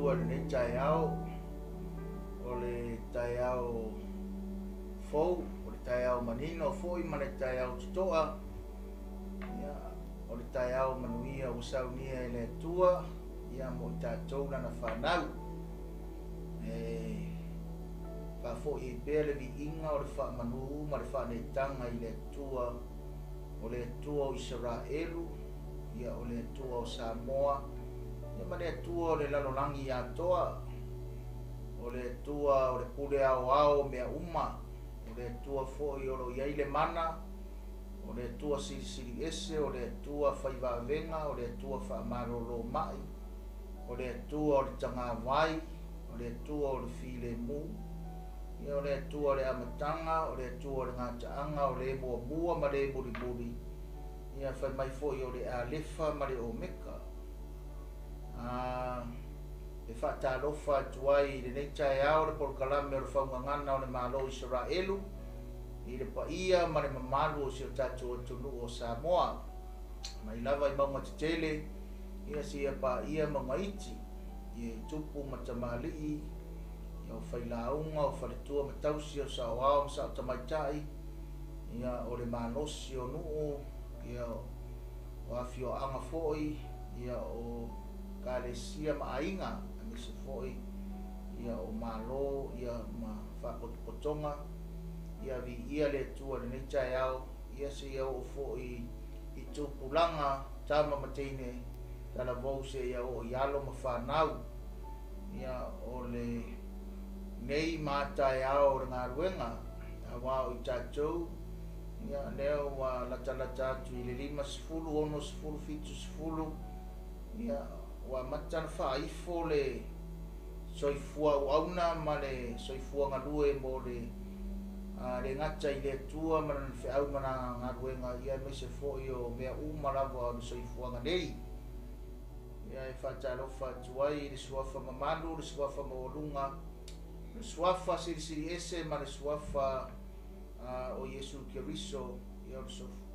Atua i lenei taeao, o le taeao fou, o le taeao manino foi ma le taeao totoa, ia, o le taeao manuia ua saunia e le Atua, ia mo i tatou lana fanau. E faafoi ai pea le viiga o le faamanu ma le faaneetaga i le Atua, o le Atua o Isaraelu, ia o le Atua o Samoa, ia ma le Atua o le lalolagi atoa, o le Atua o le pule aoao o mea uma, o le Atua foi o lo o i ai le mana, o le Atua silisili ese, o le Atua faivavega, o le Atua faamalolo mai, o le Atua o le tagavai, o le Atua o le filemu, ia o le Atua o le amataga, o le Atua o le gataaga, o le muamua ma le mulimuli, ia fai mai foi o le Alefa ma le Omeka. E faatalofa atu ai i lenei taeao le polokalame o le faugagana o le Malo o Isaraelu i le paia ma le mamalu o si o tatou atunuu o Samoa, mai lava i mauga tetele ia seia paia mauga iti, ia i tupu ma tamalii, ia o failauga, o faletua ma tausi, o saoao ma sao tamaitai, ia o le malosi o nuu, ia o afioaga foi, ia o ekalesia ma aiga, aemaise foi ia o malo ia ma faapotopotoga. Ia viia le Atua i lenei taeao, ia seia oo foi i tupulaga, tama ma teine, talavou seia oo i alo ma fanau. Ia o le nei mataeao o le galuega, auā o i tatou, ia lea ua latalata atu i le 50, 60, 70, ia ua amata ona faaifo le soifua auauna ma le soifua galue mo le le gata i le Atua ma lana feau ma lana galuega, ia aemaise foi o mea uma lava o le soifuaga nei. Ia e faatalofa atu ai i le suafa mamalu, le suafa maualuga, le suafa silisili ese ma le suafa o Iesu Keriso, ia o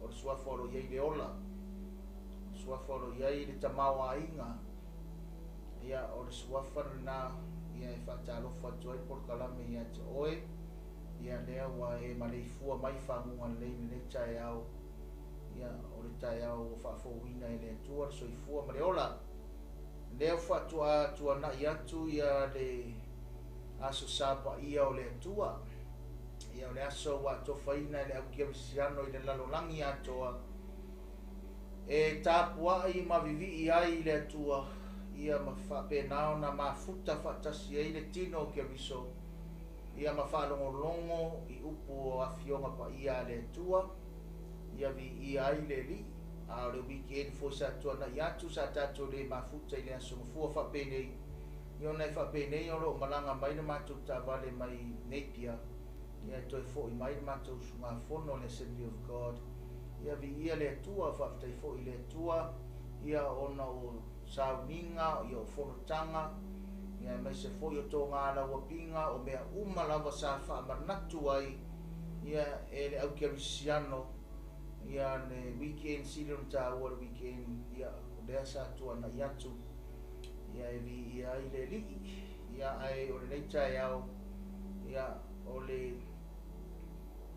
le suafa o lo o i ai le ola, o le suafa o lo o i ai le tamaoaiga, ia o le suafa lena. Ia e faatalofa atu ai le polokalame ia te oe, ia lea ua e maleifua mai faguga lelei i lenei taeao, ia o le taeao ua faafouina e le Atua le soifua ma le ola. Lea ua faatoa tuanai atu ia le Aso Sa Paia o le Atua, ia o le aso ua atofaina e le au kerisiano i le lalolagi atoa e tapuai ma vivii ai i le Atua, ia ma faapena ona mafuta faatasi ai le tino o Keriso, ia ma faalogologo i upu o afioga paia a le Atua, ia viia ai le Alii. A o le weekend foi sa tuanai atu, sa tatou le mafuta i le aso Gafua faapenei, ia ona e faapenei o lo o malaga mai le matou taavale mai Napier, ia e toe foi mai le matou usugafono le Assembly of God. Ia viia le Atua, faafetai foi i le Atua, ia ona o sauniga, ia o fonotaga, ia aemaise foi o togalauapiga, o mea uma lava sa faamanatu ai ia e le au kerisiano ia le weekend sili ona taua le weekend, ia o lea sa tuanai atu, ia e viia ai le Alii. Ia ae o lenei taeao, ia o le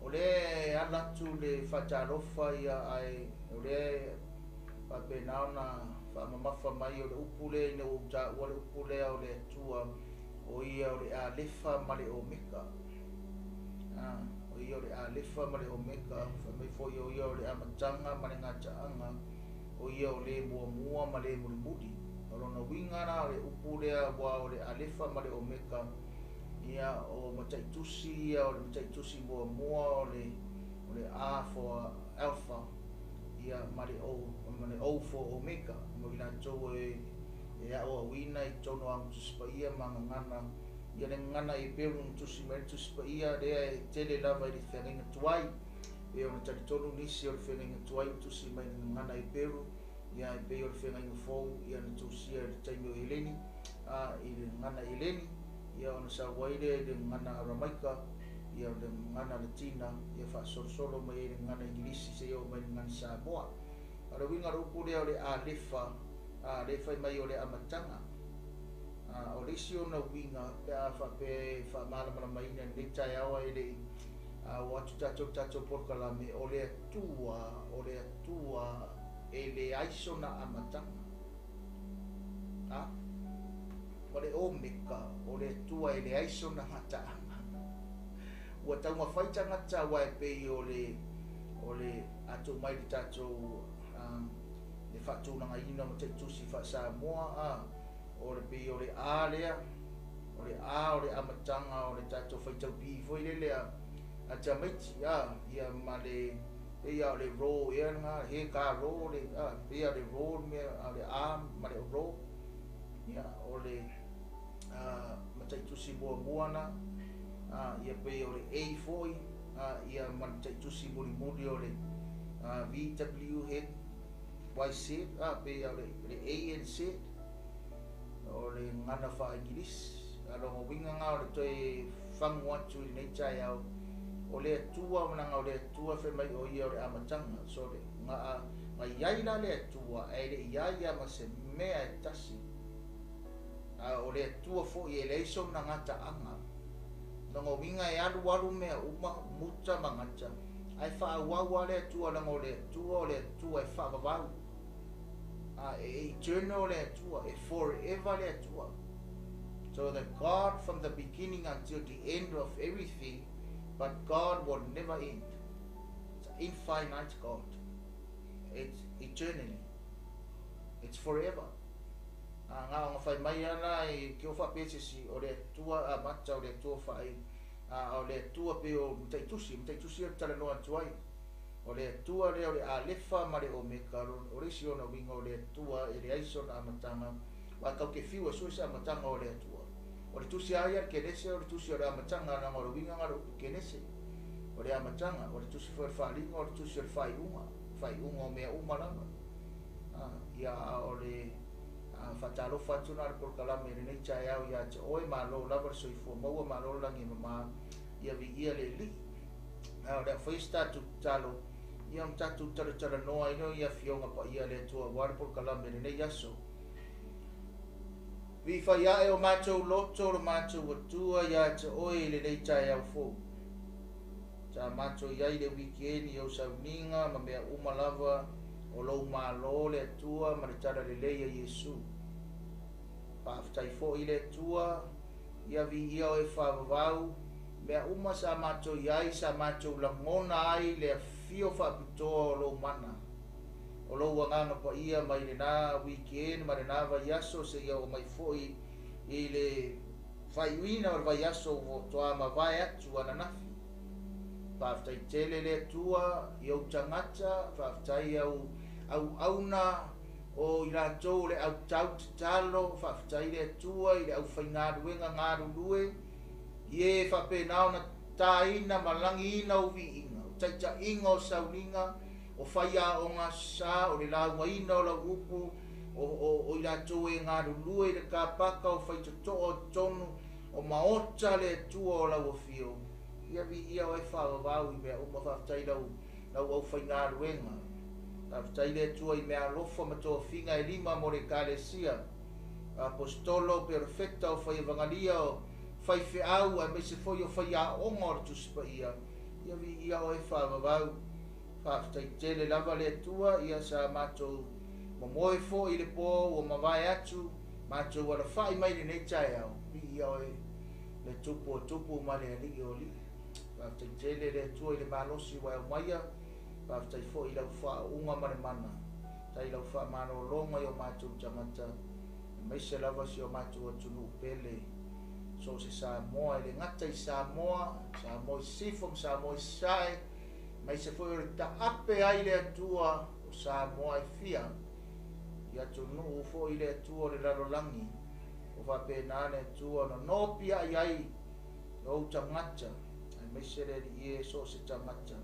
o lea e ala atu le faatalofa, ia ae o lea e faapena ona faamamafa mai o le upu lea ina ua ou taua le upu lea o le Atua, o ia o le Alefa ma le Omeka. O ia o le Alefa ma le Omeka, fai mai foi o ia o le amataga ma le gataaga, o ia o le muamua ma le mulimuli. O lona uiga la o le upu lea ua o le Alefa ma le Omeka, ia o mataitusi ia, o le mataitusi muamua o le A for Alpha, ia ma le O, ma le O for Omega, mo i latou e aoaoina i totonu o aga Tusi Paia ma gagana, ia le gagana Heperu na tusi mai le Tusi Paia lea e tele lava i le feagaiga tuai, e ona talitonu nisi o le feagaiga tuai na tusi mai le gagana Heperu, ia e pei o le feagaiga fou ia na tusia i le taimi o Eleni, i le gagana Eleni, ia ona sau ai lea i le gagana Aramaika, ia le gagana Latina, ia faasolosolo mai ai le gagana Igilisi seia oo mai le gagana Samoa. O le uiga o le upu lea o le Alefa, lea fai mai o le amataga. O le isi ona uiga pe a faapea e faamalamalamaina i lenei taeao ae le i oo atu tatou i le tatou polokalame, o le Atua, o le Atua e leai sona amataga. A? O le Omeka, o le Atua e leai sona gataaga. Ua taumafai tagata aua e pei o le o le a tuu mai le tatou le faatulagaina o mataitusi faa-Samoa a o le pei o le A lea, o le A o le amataga o le tatou faitau pi foi lele a tamaiti a ia ma le pei a o le ro ea lena he ka ro le a pei a o le ro le mea a o le A ma le ro ia o le mataitusi muamua na ia pei o le A foi ia ma le mataitusi mulimuli o le V W H Y Z pei o le A and Z o le gagana faa-Igilisi. A lona uiga na o le toe fagu atu i lenei taeao, o le Atua, leaga o le Atua fai mai o Ia o le amataga. So le, na, na i ai la le Atua, ae le i ai ia ma se mea e tasi. A o le Atua foi e leai sona gataaga. Lona uiga e alualu mea uma, muta ma gata, ae faaauau lava le Atua, leaga o le Atua o le Atua e faavavau. E eternal le Atua, e forever le Atua. So the God from the beginning until the end of everything, but God will never end. It's an infinite God. It's eternally. It's forever. Ngā o ngā whai mai ana i ki o whapea se si o le Atua amata o le Atua whai o le Atua pe o mataitusi, mataitusi o le talanoa atu ai. O le Atua lea o le Alefa ma le Omeka, o le isi ona uiga o le Atua e leai sona amataga, aua tatou te fiu e sue se amataga o le Atua. O le tusi a ia le Kenese, o le tusi o le amataga, leaga o le uiga na o le upu Kenese, o le amataga, o le tusi foi o le Faaaliga, o le tusi o le faaiuga, faaiuga o mea uma lava. Ia a o le faatalofa atu na o le polokalame i lenei taeao ia te oe, malo lava le soifua maua, malo le lagi e mama, ia viia le Alii. A o le a faia se tatou tatalo, ia ona tatou talatalanoa ai lea i Afioga Paia a le Atua aua le polokalame i lenei aso. Viifai ae o matou loto lo matou Atua ia te oe i lenei taeao fou. Sa matou i ai le wikieni o sauniga ma mea uma lava o lou malo le Atua ma le talalelei a Iesu. Faafetai foi le Atua, ia viia oe faavavau, mea uma sa matou i ai, sa matou lagona ai le afio faapitoa o lou mana, o lou agaga paia mai lena weekend ma lena vaiaso seia oo mai foi i le faaiuina o le vaiaso ua toa mavae atu ananafi. Faafetai tele le Atua i ou tagata, faafetai au auauna o i latou o le autau tatalo, faafetai le Atua i le aufaigaluega galulue, i e faapena ona taina ma lagiina ou viiga, o taitaiga o sauniga, o faiaoga sa, o le laugaina o lau upu, o i latou e galulue i le kapaka, o faitotoa o totonu, o maota le Atua o lau afio. Ia viia oe faavavau i mea uma, faafetai lau aufaigaluega. Faafetai le Atua i mea alofa ma tofiga e lima mo le Ekalesia, apostolo, perofeta, o faievagalia, o faifeau, aemaise foi o faiaoga o le Tusi Paia. Ia viia oe faavavau. Faafetai tele lava le Atua, ia sa matou momoe foi i le po ua mavae atu, matou alafai mai lenei taeao. Viia oe le Tupu o tupu ma le Alii o alii. Faafetai tele le Atua i le malosi ua e aumaia. Faafetai foi i lau faaauuga ma le mana. Tai lau faamalologa i o matou tagata, aemaise lava si o matou atunuu pele. So se Samoa e le gata i Samoa, Samoa i Sisifo ma Samoa i Sasae, aemaise foi o le taape ai le Atua o Samoa e fia. I atunuu foi le Atua o le lalolagi, o faapena le Atua na nopiai ai ou tagata, aemaise le Alii e so o se tagata,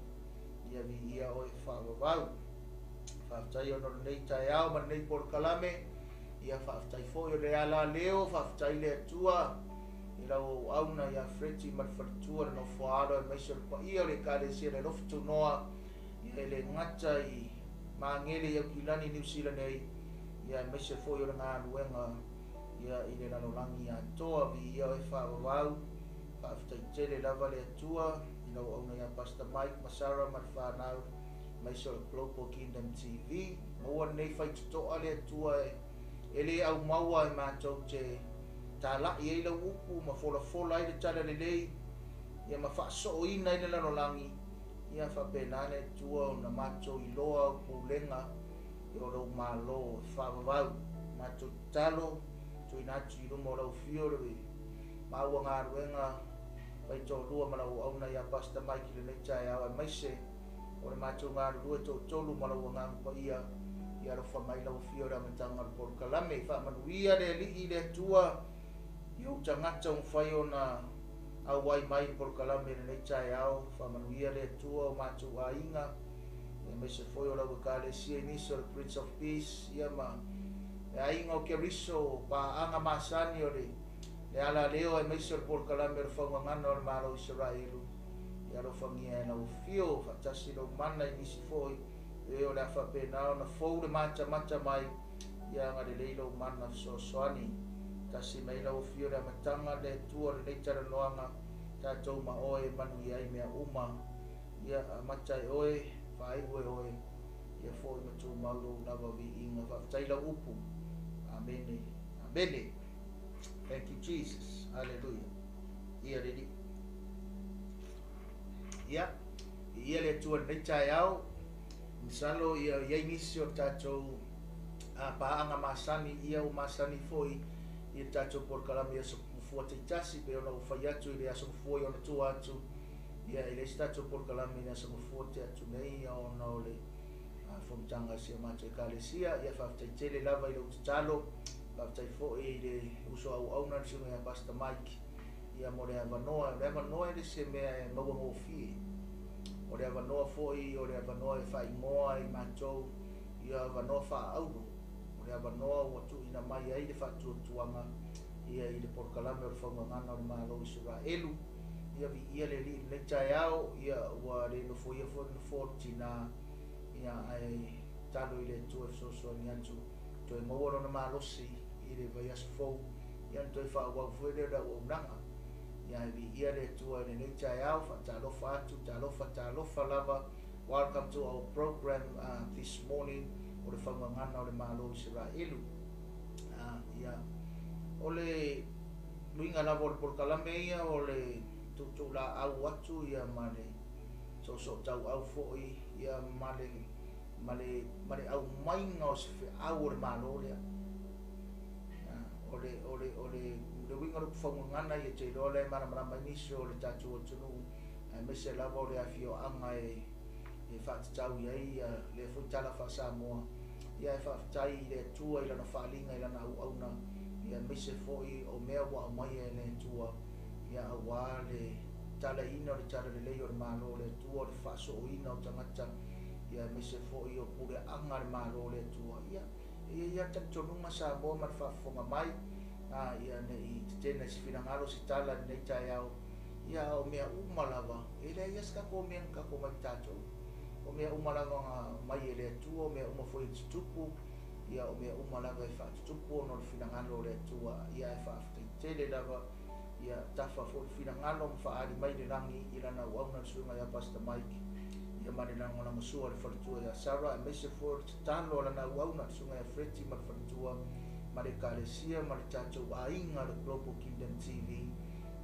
ia viia oe faavavau. Faafetai ona o lenei taeao ma lenei polokalame, ia faafetai foi o le ala leo, faafetai le Atua i lau auauna ia Freti ma le faletua le nofoaalo, aemaise o le paia o le Ekalesia le alofa tunoa, ia e le gata i Magele i Aukilani Niu Sila nei, ia aemaise foi o le galuega ia i le lalolagi atoa. Viia oe faavavau, faafetai tele lava le Atua i lau auauna ia Pastor Mike ma Sarah ma le fanau aemaise o le Global Kingdom TV. Maua lenei faitotoa le Atua e le aumaua e matou te talai ai lau upu ma folafola ai le tala lelei ia ma faasooina ai le lalolagi. Ia faapena le Atua ona matou iloa au pulega o lou Malo e faavavau. Matou tatalo tuuina atu i luma o lau afio le maua galuega faitoalua ma lau auauna ia Pastor Mike i lenei taeao, aemaise o le matou galulue toatolu ma lau Agaga Paia. Ia alofa mai lau afio i le amataga o le polokalame. Faamanuia le Alii le Atua i ou tagata ua mafai ona auai mai i le polokalame i lenei taeao. Faamanuia le Atua o matou aiga, aemaise foi o lau Ekalesia i nisi o le Prince of Peace, ia ma le aiga o Keriso, paaga masani o le alaleo, aemaise o le polokalame o le faugagana o le Malo o Isaraelu. Ia alofagia e lau afio faatasi lou mana i nisi foi e o le a faapena ona fou le matamata mai. Ia agalelei lou mana fesoasoani. Tasi mai lau afio le amataga le Atua o lenei talanoaga tatou ma oe e manuia ai mea uma. Ia amata e oe, faaiu e oe, ia foi ma tumau lou lava viiga. Faafetai lau upu. Amene. Amene. Thank you Jesus. Hallelujah. Ia le Alii. Ia, ia le Atua lenei taeao. Masalo ia iai nisi o tatou paaga masani, ia ua masani foi i le tatou polokalame i aso mafua taitasi, pe ona ua fai atu i le aso mafua i ona tua atu. Ia e leai se tatou polokalame i le aso mafua te atu nei ona o le fonotaga a si o matou Ekalesia. Ia faafetai tele lava i lou tatalo, faafetai foi i le uso auauna le susuga ia Pastor Mike ia mo le avanoa. O le avanoa e le se mea e mauagofie, o le avanoa foi o le avanoa e faaigoa i matou ia avanoa faaauro. O le avanoa ua tuuina mai ai le faatuatuaga ia i le polokalame o le faugagana o le Malo o Isaraelu. Ia viia le Alii lenei taeao. Ia ua le nofoia foi le nofoa o le tina, ia ae tatalo i le Atua e fesoasoani atu toe maua lona malosi i le vaiaso fou, ia ona toe faaauau foi lea o le auaunaga. Ia ae viia le Atua i lenei taeao. Faatalofa atu, talofa talofa lava. Welcome to our program this morning o le faugagana o le Malo o Isaraelu. Ia o le luiga lava o le polokalame ia o le tuutuulaau atu ia ma le soosoo tauau foi ia ma le aumaiga o se feau o le Malo lea. O le uiga o le faugagana ia te iloa lea e malamalama ai nisi o le tatou atunuu, aemaise lava o le afioaga e faatatau i ai lea foi tala faa-Samoa. Ia e faafetai i le Atua i lana faaliga i lana auauna, ia aemaise foi o mea ua aumaia e le Atua, ia aua le talaina o le talalelei o le Malo o le Atua, o le faasooina o tagata, ia aemaise foi o puleaga a le Malo o le Atua. Ia e i ai lava talitonuga Samoa ma le faafofoga mai, ia nei tetena i se finagalo se tala i lenei taeao. Ia o mea uma lava, e leai lava se tatou mea na tatou mai tatou. O mea uma lava na mai e le Atua, o mea uma foi e tutupu, ia o mea uma lava e faatutupu ona o le finagalo o le Atua. Ia e faafetai tele lava, ia tafa foi le finagalo ma faaali mai le lagi i lana auauna le susuga ia Pastor Mike, ia ma le lagolagosoa le faletua ia Sarah, aemaise foi o le tatalo a lana auauna le susuga ia Freddie ma le faletua ma le Ekalesia ma le tatou aiga le Global Kingdom TV.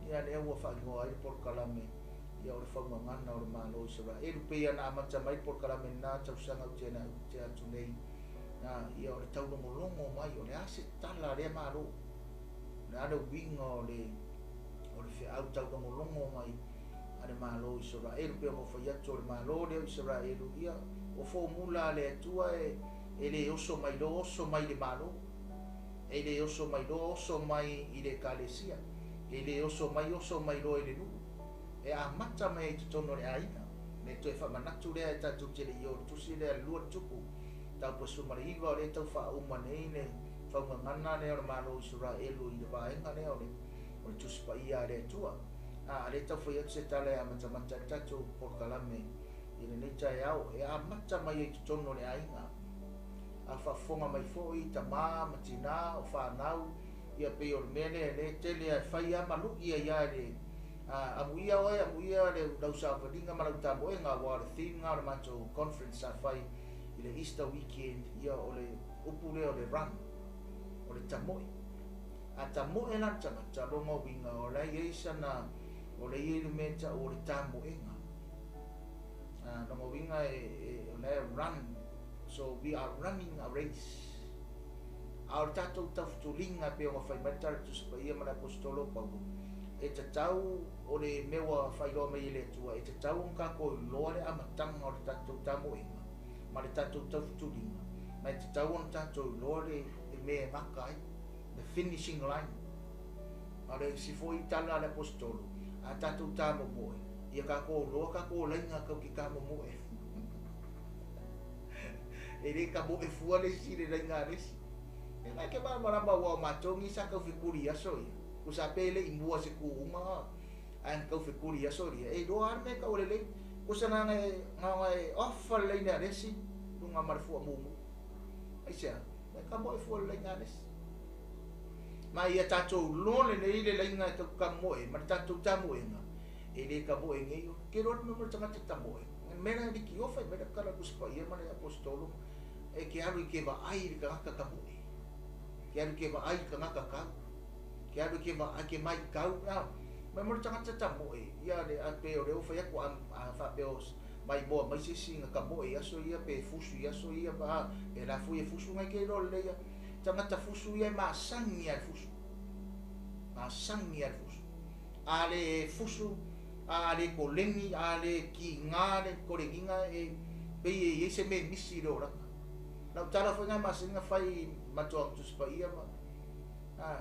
Ia lea ua faaigoa ai le polokalame ia o le faugagana o le Malo o Isaraelu. Pei ona amata mai le polokalame lena tausaga ua tea atu nei, ia o le taulogologo mai o le a se tala a lea Malo, o le a le uiga o le feau taulogologo mai a le Malo o Isaraelu. Pei ona ou fai atu o le Malo lea o Isaraelu, ia o fomula a le Atua e le oso mai loa oso mai le Malo, e le oso mai loa oso mai i le Ekalesia, e le oso mai oso mai loa i le nuu, e amata mai ai totonu o le aiga. Le toe faamanatu lea e tatou te le i o le tusi lea le 2 tupu taupu 19 o lea tau faauma nei le faugagana lea o le Malo o Isaraelu i le vaega lea o le tusi paia a le Atua. A lea tau fai atu se tala e amatamata le tatou polokalame i lenei taeao, e amata mai ai totonu o le aiga. A faafofoga mai foi tamā ma tinā o fanau, Ia pei o le mea lea lea e tele lava e fai lava ma lu'i ai lava i le amuia oe, amuia lau saovaliga ma lau tamoega, aua o le theme lena o le matou conference sa fai i le Easter weekend, ia o le upu lea o le run, o le tamoe. A tamoe la le tagata, lona uiga o la e i ai sana, o la e i ai le mea e tau o le tamoega. Lona uiga o la e run, so we are running a race. A o le tatou taufutuliga e pei ona fai mai le Tala Tusi Paia ma le Aposetolo o Paulo, e tatau o le mea ua faailoa mai e le Atua, e tatau ona tatou iloa le amataga o le tatou tamoega ma le tatou taufutuliga, ma e tatau ona tatou iloa le mea e gata ai, the finishing line. A o le isi foi tala a le Aposetolo, a tatou tamomoe, ia tatou iloa tatou laina tatou te tamomoe. E le tamoe fua le isi i le laina a le isi. E nai ke malamalama aua o matou nei sa taufetuli i aso ia. Tusa pe le i mua i se tuuga ae na taufetuli i aso ia. E iloa lava le mea e tau o le lane. Tusa na ona e off le lane a le isi luga ma le fua mumu. Aisea? E tamoe fua le laina a le isi. Ma ia tatou iloa lelei le laina e tau tamoe ma le tatou tamoega, e le tamoe nei. Ke iloa le mea mo le tagata tamoe. Le mea la e liki ofa i mea le tala Tusi Paia ma le Aposetolo, e ke alu i ke vaai i le tagata tamoe. Ke alu ke vaai i le tagata tau. Ke alu ke vaai ke maitau. Mai mo le tagata tamoe, ia le a pe o le ua fai atu a faapea o maimoa mai se isi na tamoe i aso ia pe fusu i aso ia pa e la foi e fusu nai ke iloa lelei ia. Tagata fusu ia e masani lava i le fusu. Masani lava i le fusu. A le fusu, a le koleni, a le kiga le koleniga e pei e i ai se mea e misi i le olaga. Lau tala foi lena e masani ona fai i matou Aga Tusi Paia ma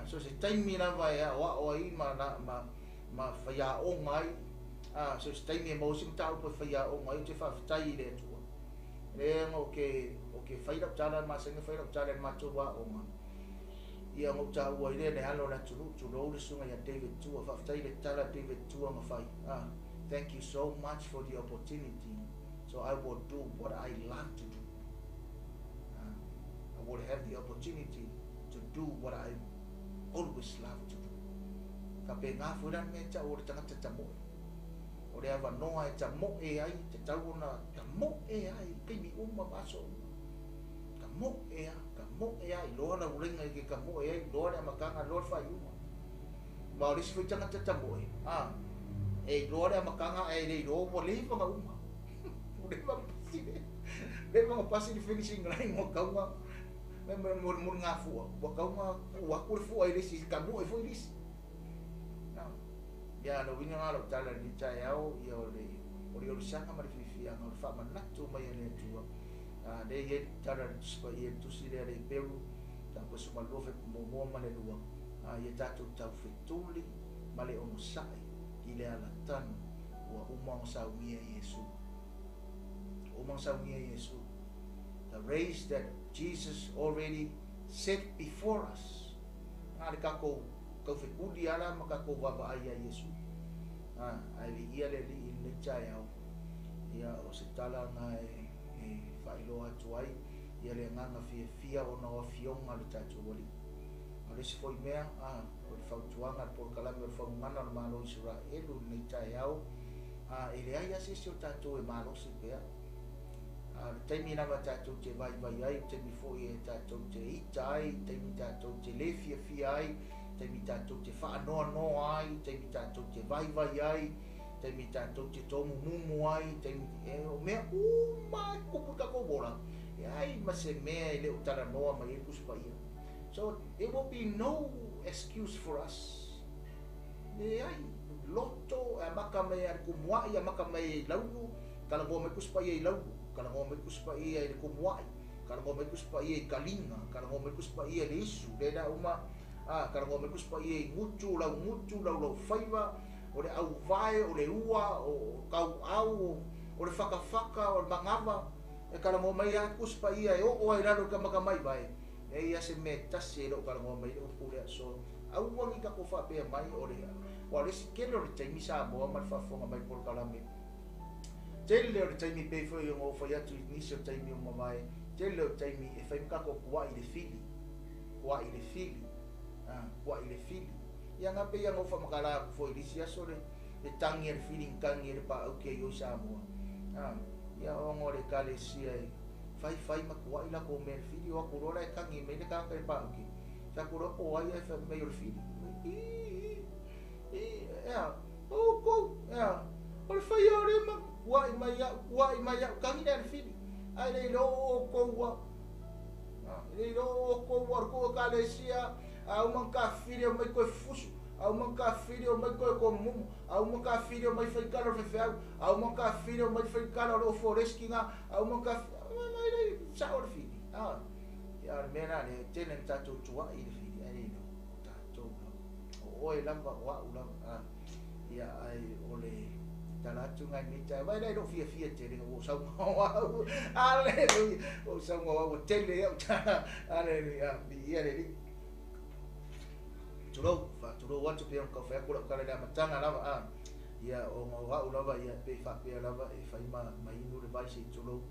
so o se taimi lava e aoao ai ma faiaoga ai, so o se taimi e maua ai se mataupu e faiaoga ai, ou te faafetai i le Atua. Lea ou te fai lau tala, e masani ona fai lau tala i le matou aoga. Ia ona ou taua ai lea le alo o le atunuu, tulou le susuga ia David Tua. Faafetai i le tala David Tua na fai. Thank you so much for the opportunity. So I will do what I love to do. I will have the opportunity to do what I always love to do. Ka pēnā foi la le mea e tau o le tagata tamoe. O le avanoa e tamoe ai, tatau ona tamoe ai i taimi uma ma aso uma. Tamoe a, tamoe a, iloa lau laina i ke tamoe ai, iloa le amataga, iloa le faaiuga. Ma o le isi foi tagata tamoe, e iloa le amataga ae le iloa ua leva ona uma. Ua leva ona pasi le, leva ona pasi le finishing line ua tau na, mo le gafua, ua tau na tuu atu le fua i le isi, tamoe foi le isi. Ia, le uiga lena o lau tala i lenei taeao, ia o le olisaga ma le fiafiaga o le faamanatu mai e le Atua. Lea e i ai le tala a le Tusi Paia, le tusi lea a le Heperu, mataupu e 12, fuaiupu muamua ma le lua, ia tatou taufetuli ma le onosai i le alatanu ua uma ona saunia e Iesu. Ua uma ona saunia e Iesu. The race that Jesus already set before us. Na le tatou taufetuli ala ma tatou vaavaai ia Iesu. Ae viia le Alii i lenei taeao. Ia o se tala na e faailoa atu ai ia le agaga fiafia ona o afioga a le tatou Alii. A o le isi foi mea, o le fautuaga a le polokalame o le faugana o le Malo o Isaraelu i lenei taeao, e leai lava se isi o tatou e malosi pea. A o le taimi lava tatou te vaivai ai, o le taimi foi e tatou te ita ai, o le taimi tatou te le fiafia ai, o le taimi tatou te faanoanoa ai, o le taimi tatou te vaivai ai, o le taimi tatou te tomumumu ai, o le taimi, o mea uma e tutupu i le tatou ola, e leai ma se mea e le o talanoa mai ai le Tusi Paia. So, there will be no excuse for us. Leai, loto, e amata mai a le kumua'i, amata mai i laulu, talanoa mai Tusi Paia i laulu, talanoa mai Tusi Paia i le kumua'i, talanoa mai Tusi Paia i kaliga, talanoa mai Tusi Paia i le isu, lea la uma, talanoa mai Tusi Paia i gutu, laugutu, laulaufaiva, o le auvae, o le ua, o tauau, o le fatafata, o le manava, e talanoa mai lava Tusi Paia e oo ai i lalo i le tamatamaivae, e leai lava se mea e tasi e le o talanoa mai ai le upu lea. So, aua ne i tatou faapea mai o le, aua o le isi tele o le taimi Samoa ma le faafofoga mai i polokalame, tele o le taimi pei foi ona ou fai atu i nisi o taimi ua mavae, tele o taimi e fai ma tatou kua'i i le fili, kua'i i le fili. Kuaʻi le fili. Ia nga pei ona ou faamatala atu foi i le isi aso le le tagi a le fili na tagi ai le paauki a io i Samoa. Ia ona o le ekalesia e fai fai ma tuaʻi latou mea i le fili, o atu loa la e tagi mai le tagata i le paauki, fai atu loa po o ai ae fai mai o le fili. Ii, ii, ea, outou, ea, o le faia o lea ma tuaʻi mai au, tuaʻi mai au, tagi lea a le fili. Ae le iloa o outou ua, e le iloa o outou ua o le tou ekalesia, a uma ona tafili omai toe fusu, a uma ona tafili omai toe tomumu, a uma ona tafili omai faitala o le faifeau, a uma ona tafili omai faitala o le ofolesi na, a uma ona tafili, mai le sao le fili. Ia o le mea la lea, e tele na tatou tuai i le fili, ae le iloa o tatou lava. O oe lava, o au lava. Ia ae o le tala atu ngai nei taeao. Vaai la i lou fiafia tele ina ua ou saunoa au. Aleluia! Ua ou saunoa au ua tele au tala. Aleluia! Viia le Alii. Tulou, faatulou atu pei ona tau fai atu lau tala i le amataga lava. A, ia ona o au lava ia pei faapea lava e fai ma, ma inu le vai se i tulou.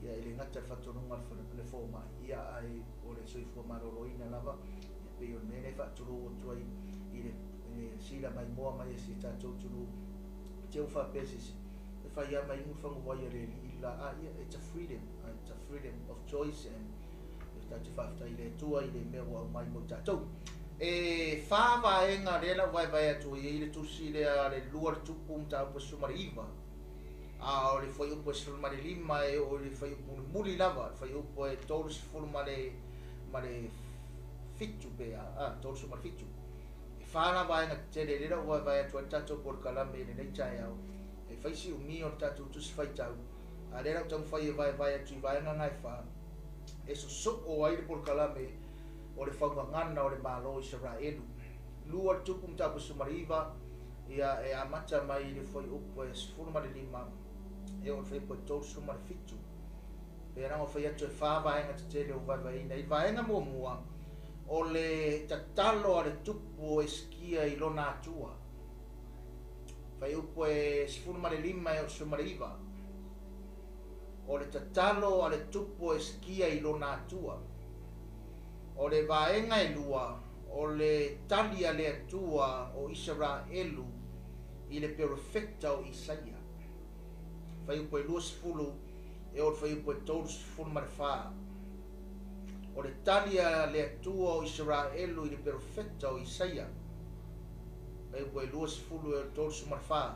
Ia e le gata i le faatonuga a le fomai, ia ae o le soifua maloloina lava. Ia pei o le mea lea e faatulou atu ai i le e sila maimoa mai e si tatou atunuu te u faapea se isi e fai lava ma inu le faguvai a le alii le la a ia it's a freedom it's a freedom of choice and e tatou te faafetai i le Atua i le mea ua aumai mo i tatou. E fa vaega lea la vaevae atu ai i le tusi lea le lua le tupu mataupu e 19 a o le fuaiupu e 15 e oo i le fuaiupu mulimuli lava le fuaiupu e 37 pe a 37. E fa la vaega tetele lea la ua vaevae atu ai le tatou polokalame i lenei taeao. E fai si umi o le tatou tusi faitau, a lea la ua taumafai e vaevae atu i vaega na e fa e sosoo ai le polokalame o le faugagana o le Malo o Isaraelu. Lua le tupu mataupu 19, ia e amata mai i le fuaiupu e 15 e oo i le fuaiupu e 37. Pei ona fai atu e fa vaega tetele ua vaevaeina. I le vaega muamua, o le tatalo a le tupu o Esikia i lona Atua. Fuaiupu e 15 e oo i le 19. O le tatalo a le tupu o Esikia i lona Atua. O le vaega e lua, o le tali a le Atua o Isaraelu i le perofeta o Isaia. Fuaiupu e 20 e oo i le fuaiupu e 34. O le tali a le Atua o Isaraelu i le perofeta o Isaia. Fuaiupu e 20 e oo i le 34.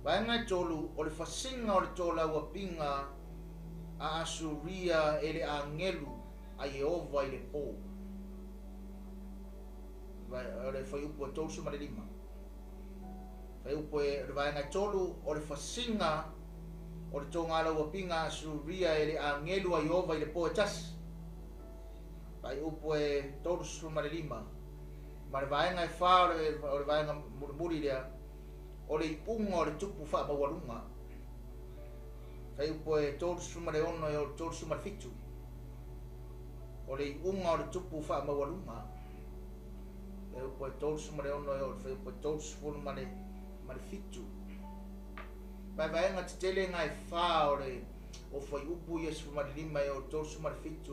Vaega e tolu, o le fasiga o le tolauapiga a Asuria e le agelu a Ieova i le po. O le fuaiupu e 35. Fuaiupu e, o le vaega e tolu, o le fasiga o le togalauapiga a Asuria e le agelu a Ieova i le po e tasi. Fuaiupu e 35. Ma le vaega e fa o le, o le vaega mulimuli lea, o le iuga o le tupu faamaualuga. Fuaiupu e 36 e oo i le 37. O le iuga o le tupu faamaualuga. Fuaiupu e 36 e oo i le fuaiupu e 37. Vaevaega tetele na e fa o le o fuaiupu ia 15 e oo i le 37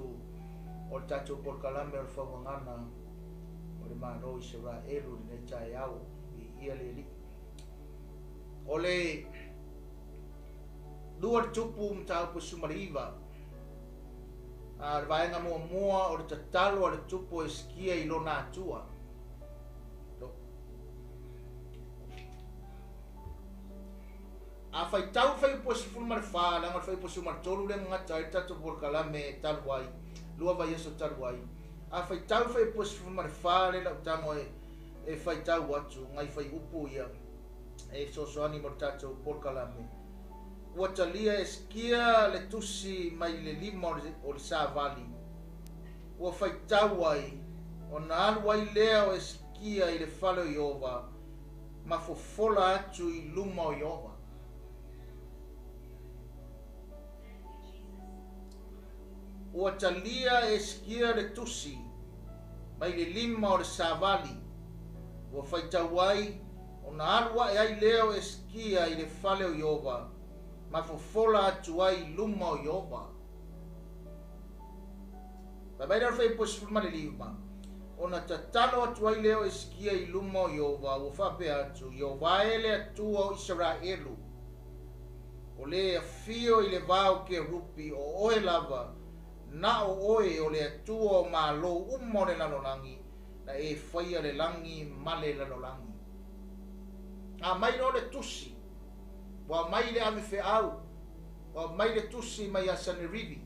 o le tatou polokalame o le faugagana o le Malo o Isaraelu i lenei taeao. Viia le Alii. O le lua le tupu mataupu e 19. A o le vaega muamua o le tatalo a le tupu o Esikia i lona Atua. A faitau le fuaiupu e 14, leaga o le fuaiupu e 13 lea na gata ai le tatou polokalame talu ai, lua vaiaso talu ai. A faitau le fuaiupu e 14 lea lau tago e, e faitau atu, nai fuaiupu ia e fesoasoani mo le tatou polokalame. Ua talia e Esikia le tusi mai le lima o le savali, ua faitau ai, ona alu ai lea o Esikia i le fale o Ieova, ma fofola atu i luma o Ieova. Ua talia e Esikia le tusi mai le lima o le savali, ua faitau ai, ona alu ae ai lea o Esikia i le fale o Ieova, ma fofola atu ai i luma o Ieova. Fai mai lea o le fuaiupu e 15. Ona tatalo atu ai lea o Esekia i luma o Ieova, ua faapea atu, Ieova e le Atua o Isaraelu, o le afio i le va o kerupi, o oe lava, na o oe o le Atua o malo uma o le lalolagi, na e faia le lagi ma le lalolagi. A mai loa le tusi, ua aumai le ave feau, ua aumai le tusi mai ia Sanerivi,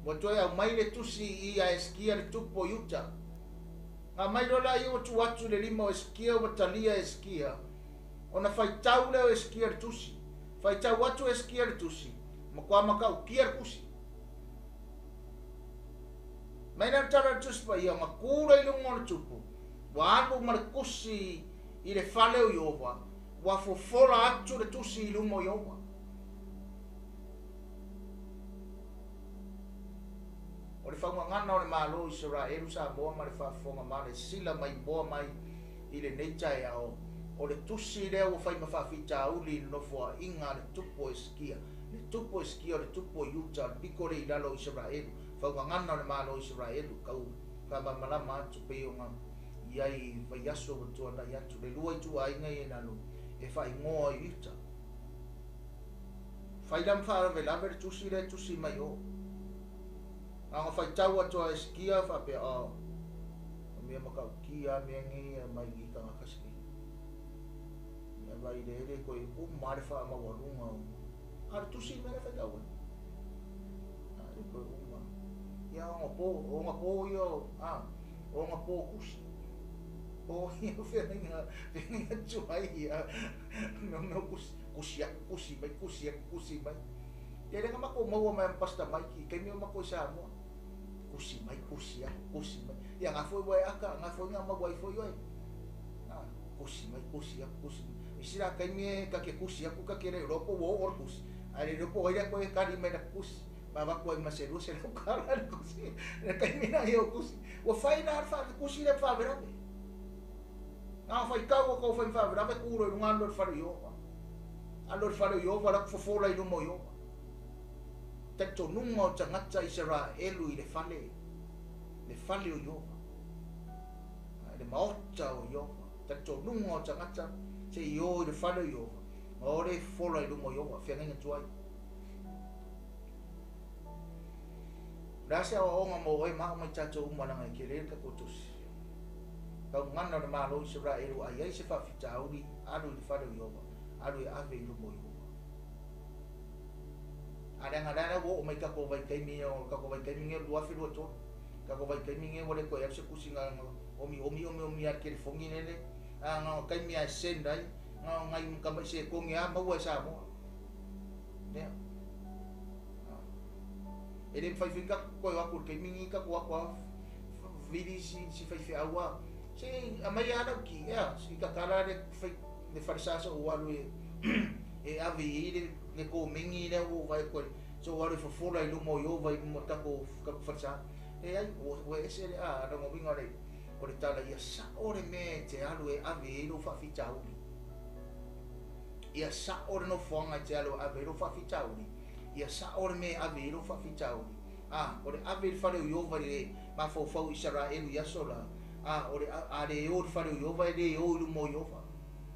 ua toe aumai le tusi i ia Esekia le tupu o Iuta. Na aumai loa laia ua tuu atu i le lima o Esekia ua talia e Esekia, ona faitau lea o Esekia le tusi. Faitau atu Esekia le tusi, matua matautia le tusi. Mai lea le tala o le Tusi Paia, ona tu lea i luga o le tupu, ua alu ma le tusi i le fale o Ieova, ua fofola atu le tusi i luma o Ieova. O le faugagana o le Malo o Isaraelu, Samoa ma le faafofoga ma le sila maimoa mai i lenei taeao, o le tusi lea ua fai ma faafitauli i le nofoaiga a le tupu o Esekia. Le tupu o Esekia o le tupu o Iuta, o le pito lea i lalo o Isaraelu, faugagana o le Malo o Isaraelu, tau faamalamalama atu pei ona i ai i vaiaso ua tuanai atu, le lua ituaiga ia i lalo e faaigoa i Iuta. Fai la ma faalavelave le tusi lea e tusi mai o. Na ona faitau atu a Esekia faapea, oh, o mea matautia a mea nei e mai i tagata sili. Ia vai le ele koe uma le faamaualuga o. A le tusi mea le faitau ai. A le koe uma. Ia ona po ia, a, ona po kusi. Po ia whenga, whenga tuai ia. No no kusi, kusi aku, kusi mai, kusi aku, kusi mai. Ia lenga mako maua mai am pasta mai ki, kaimi o mako i Samoa. Kusi mai, kusi aku, kusi mai. Ia ngā foi wai aka, ngā foi ngā mau ai foi oi. Kusi mai, kusi aku, kusi mai. Isi la kaimi e kake kusi aku, kake re ropo wo or kusi. Ai re ropo oi koe kari mai na kusi. Ma waku ai maselu se lau kara le kusi. Le kaimi na ia o kusi. Ua fai na alfa le kusi le whawerawe. Ngā whai kau o kau whai whawerawe kuro i runga alo le whare Iova. Alo le whare Iova la kufofola i luma o Iova. Talitonunga o tagata Isaraelu i le fale o Iova. Le maota o Iova. Talitonunga o tagata se i o i le fale o Iova. Ma o le fofola i luma o Iova. Whiangainga tuai. Le ase awa onga mo oe maa mai tātou umalanga e ke le ka kotosi. Kau ngana o le malo Isaraelu ai ai se whawhitauri alu i le fale o Iova. Alu e ave i luma o Iova. A le anga lea wo o mai kako vai kaimi o kako vai kaimi nge lua whirua tō. Kako vai kaimi nge wale koe aru se kusi ngā omi omi omi omi a kelefongi nele. A ngā kaimi a send ai. Ngā ngai mkamai se kongi a maua e Samoa. Nea. E le mwhaiwhi kako koe wako le kaimi ngi kako wako a vili si whaiwhi aua. Se a mai ana ki ea. Si kakara le whai le wharesasa o walu e e ave i le le ko mingi le o vai koe. So walu fofola i luma o Iova i luma tako kako wharesa. E ai o e ese le a rango winga le o le tala ia sa o le me te alu e ave i lo whawhitauri. Ia sa o le no whanga te alu ave i lo whawhitauri. Ia sa o le me ave i lo whawhitauri. A o le ave i le whare o Iova i le mawhaufau Isaraelu i aso la. A o le a le o le whare o Iova e le o i luma o Iova.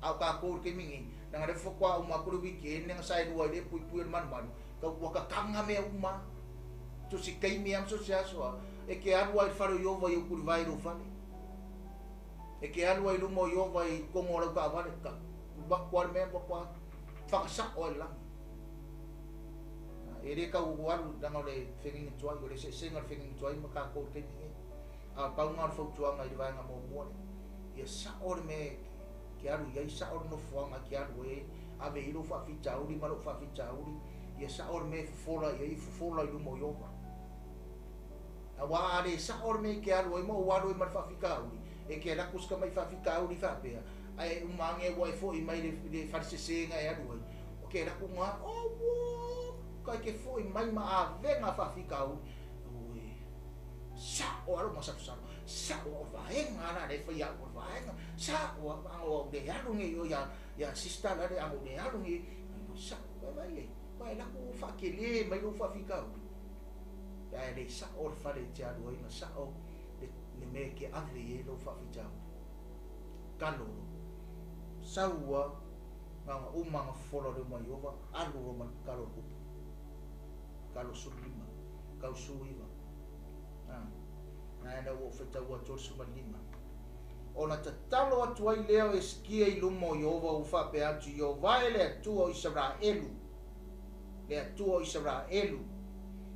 A o kā kōru ke mingi. Nanga le whakwa o makuru wiki e nenga sai rua i le pui pui o le manumaru. Ka wakakanga mea uma. So si keimi am so se asoa. E ke alua i le whare o Iova i o kuri vai ro whare. E ke alua i luma o Iova i kongo rau ka wale. Ka wakwa le mea wakwa whakasa o e langi. E re kau o alu nanga o le whengingi tuai. O le sesenga o le whengingi tuai ma kā kōru keimi e. A paunga o le whautuanga i le vaenga mō mua le. Ia sa o le mea ke alu iai sa o le nofoanga ke alu e ave i lo whawhitauri ma lo whawhitauri. Ia sa o le mea fofola iai fofola i luma o Iova. A wā ale sa o le mea ke alu ai ma o alu e ma le whawhitauri. E ke raku sika mai whawhitauri whapea. Ai umange wa e fo i mai le wharisesenga e alu ai. O ke raku ngā, o wo, kai ke fo i mai ma a venga whawhitauri. Ue, sa o alu ma saru saru. Sa o vaenga la le whai au vaenga. Sa o ango le alu nge o ya sista la le ango le alu nge. Sa o vai ai. Vai la ku whakele mai lo whawhikauri. Ai le sa o le whare te alu ai ma sa o le Le mea e te ave i ai lou faafitauli. Talo loa. Sau ua na ona uma ona fofola o le uma Ieova, alu loa ma le tatalo a le tupu. Tatalo 15, tau 19. A, na ena ua ou faitau atu ai le 15. Ona tatalo atu ai lea o Esikia i luma o Ieova ua faapea atu, Ieova e le Atua o Isaraelu, le Atua o Isaraelu.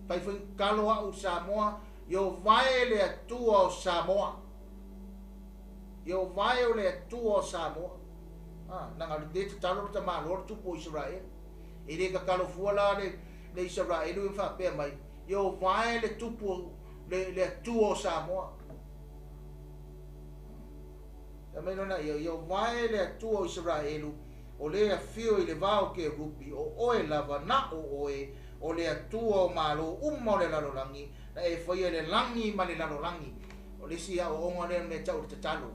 Fai foi tatalo a'u Samoa, Ieova e le Atua o Samoa. Ieova e o le Atua o Samoa. A, leaga o lenei tatalo le tamaloa le tupu o Isaraelu. E le tatalo fua la le, le Isaraelu e faapea mai, Ieova e le tupu le, le Atua o Samoa. Fai mai lona ia, Ieova e le Atua o Isaraelu, o le afio i le va o kerupi, o oe lava, na o oe, o le Atua o malo uma o le lalolagi, na e faia le lagi ma le lalolagi. O le isi aoaoga lea mea tau o le tatalo.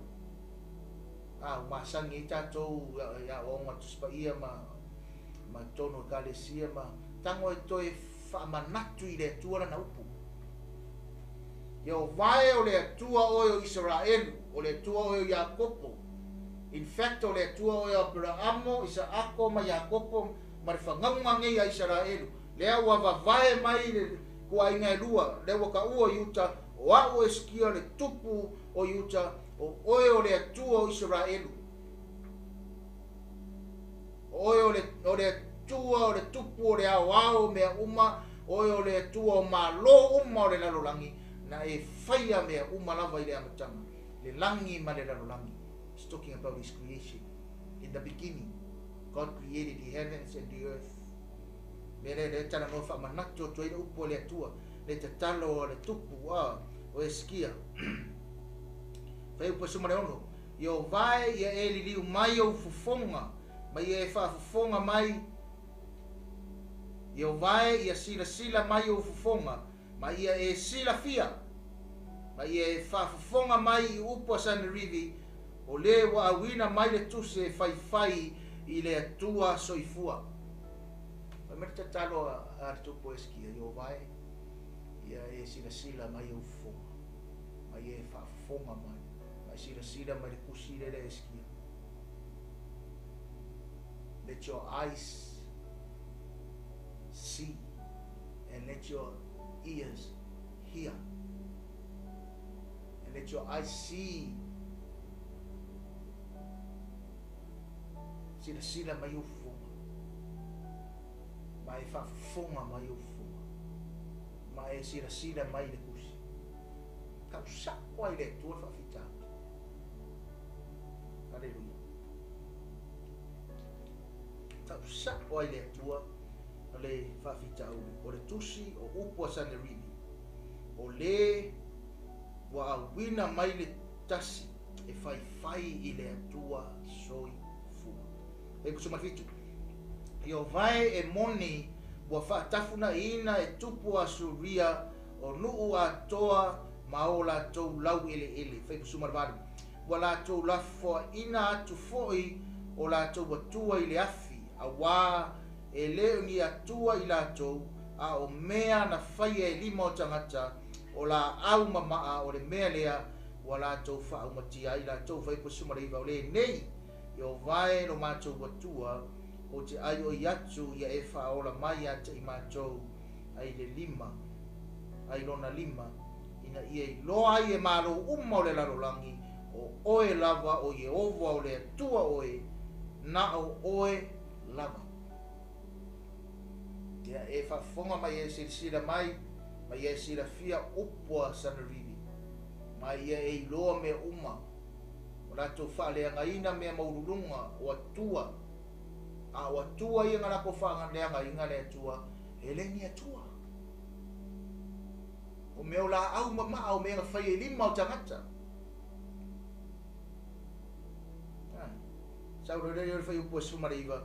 A, ua masani ai tatou i aoaoga a Tusi Paia ma, ma totonu o Ekalesia ma tago e toe faamanatu i le Atua lana upu. Ieova e, o le Atua oe o Isaraelu, o le Atua oe o Iakopo. In fact, o le Atua oe o Aperaamo, Isaako ma Iakopo ma le fagauga nei a Isaraelu. Lea ua vavae mai le ituaiga e lua, lea ua taua Iuta, o a'u o Esikia le tupu o Iuta, o oe o le Atua o Isaraelu. O oe o le, o le Atua o le tupu o le aoao o mea uma, o oe o le Atua o malo uma o le lalolagi, na e faia mea uma lava i le amataga, le lagi ma le lalolagi. It's talking about his creation. In the beginning, God created the heavens and the earth. Mea lea lea talanoa faamanatu atu ai le upu a le Atua, le tatalo a le tupu a o Esikia. Fuaiupu 16, Ieova e, ia e liliu mai ou fofoga, ma ia e faafofoga mai, Ieova e, ia silasila mai ou fofoga, ma ia e silafia, ma ia e faafofoga mai i upu a Sanerivi, o le ua auina mai le tusi e faifai i le Atua soifua. Fai mai le tatalo a le tupu o Esikia, Ieova e, ia e silasila mai ou fofoga, ma ia e faafofoga mai, ma e silasila mai le tusi lea le Esikia. Let your eyes see and let your ears hear. And let your eyes see. Silasila mai ou fofoga. Ma e faafofoga mai ou fofoga. Ma e silasila mai le tusi. Tau sa'o ai le Atua le faafitauli. Aleluia. Tau sa'o ai le Atua le faafitauli. O le tusi o upu a Sanerivi, o le ua auina mai le tasi e faifai i le Atua soifua. 97. Ieova e, e moni ua faatafunaʻiina e tupu a Suria o nuʻu atoa ma o latou laueleele. 98. Ua latou lafoaʻina atu foʻi o latou atua i le afi, auā e le o ni atua i latou, a o mea na faia e lima o tagata, o laau mamaa o le mea lea ua latou faaumatia ai latou. 99. O lenei Ieova e lo matou Atua, ou te ʻaiʻoi atu ia e faaola mai ia te i matou ai le lima, ai lona lima, ina ia iloa ai e malo uma o le lalolagi, o oe lava o Ieova o le Atua oe, na o oe lava. Ia e faafofoga ma ia e silasila mai, ma ia e silafia upu a Sanerivi, ma ia e iloa mea uma, o latou faaleagaina mea maualuluga o Atua, a o Atua ia na latou faaleagaina le Atua, e le ni Atua. O mea o laau mamaa o mea na faia i lima o tagata. Sau loa lea i le fuaiupu 19,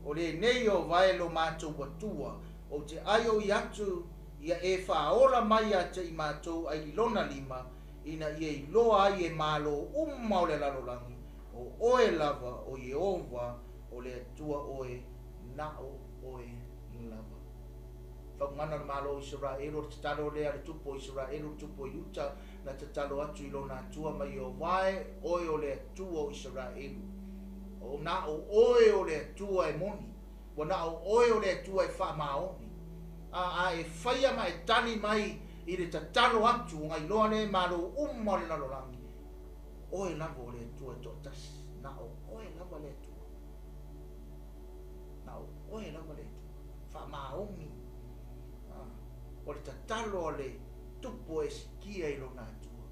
O lenei Ieova e lo matou Atua, ou te ʻaiʻoi atu ia e faaola mai ia te i matou ai i lona lima, ina ia iloa ai e malo uma o le lalolagi, o oe lava o Ieova o le Atua oe, na o oe lava. Faugana o le Malo o Isaraelu, o le tatalo lea a le tupu o Isaraelu, le tupu o Iuta, na tatalo atu i lona Atua ma Ieova e, Oe o le Atua o Isaraelu. O na o Oe o le Atua e moni, ua na o Oe o le Atua e faamaoni. A, a e faia ma e tali mai i le tatalo atu, ona iloa lea e malo uma o le lalolagi, Oe lava o le Atua e toatasi, na o Oe lava le Atua. Na o Oe lava le Atua. Faamaoni. O le tatalo a le tupu o Esikia i lona Atua.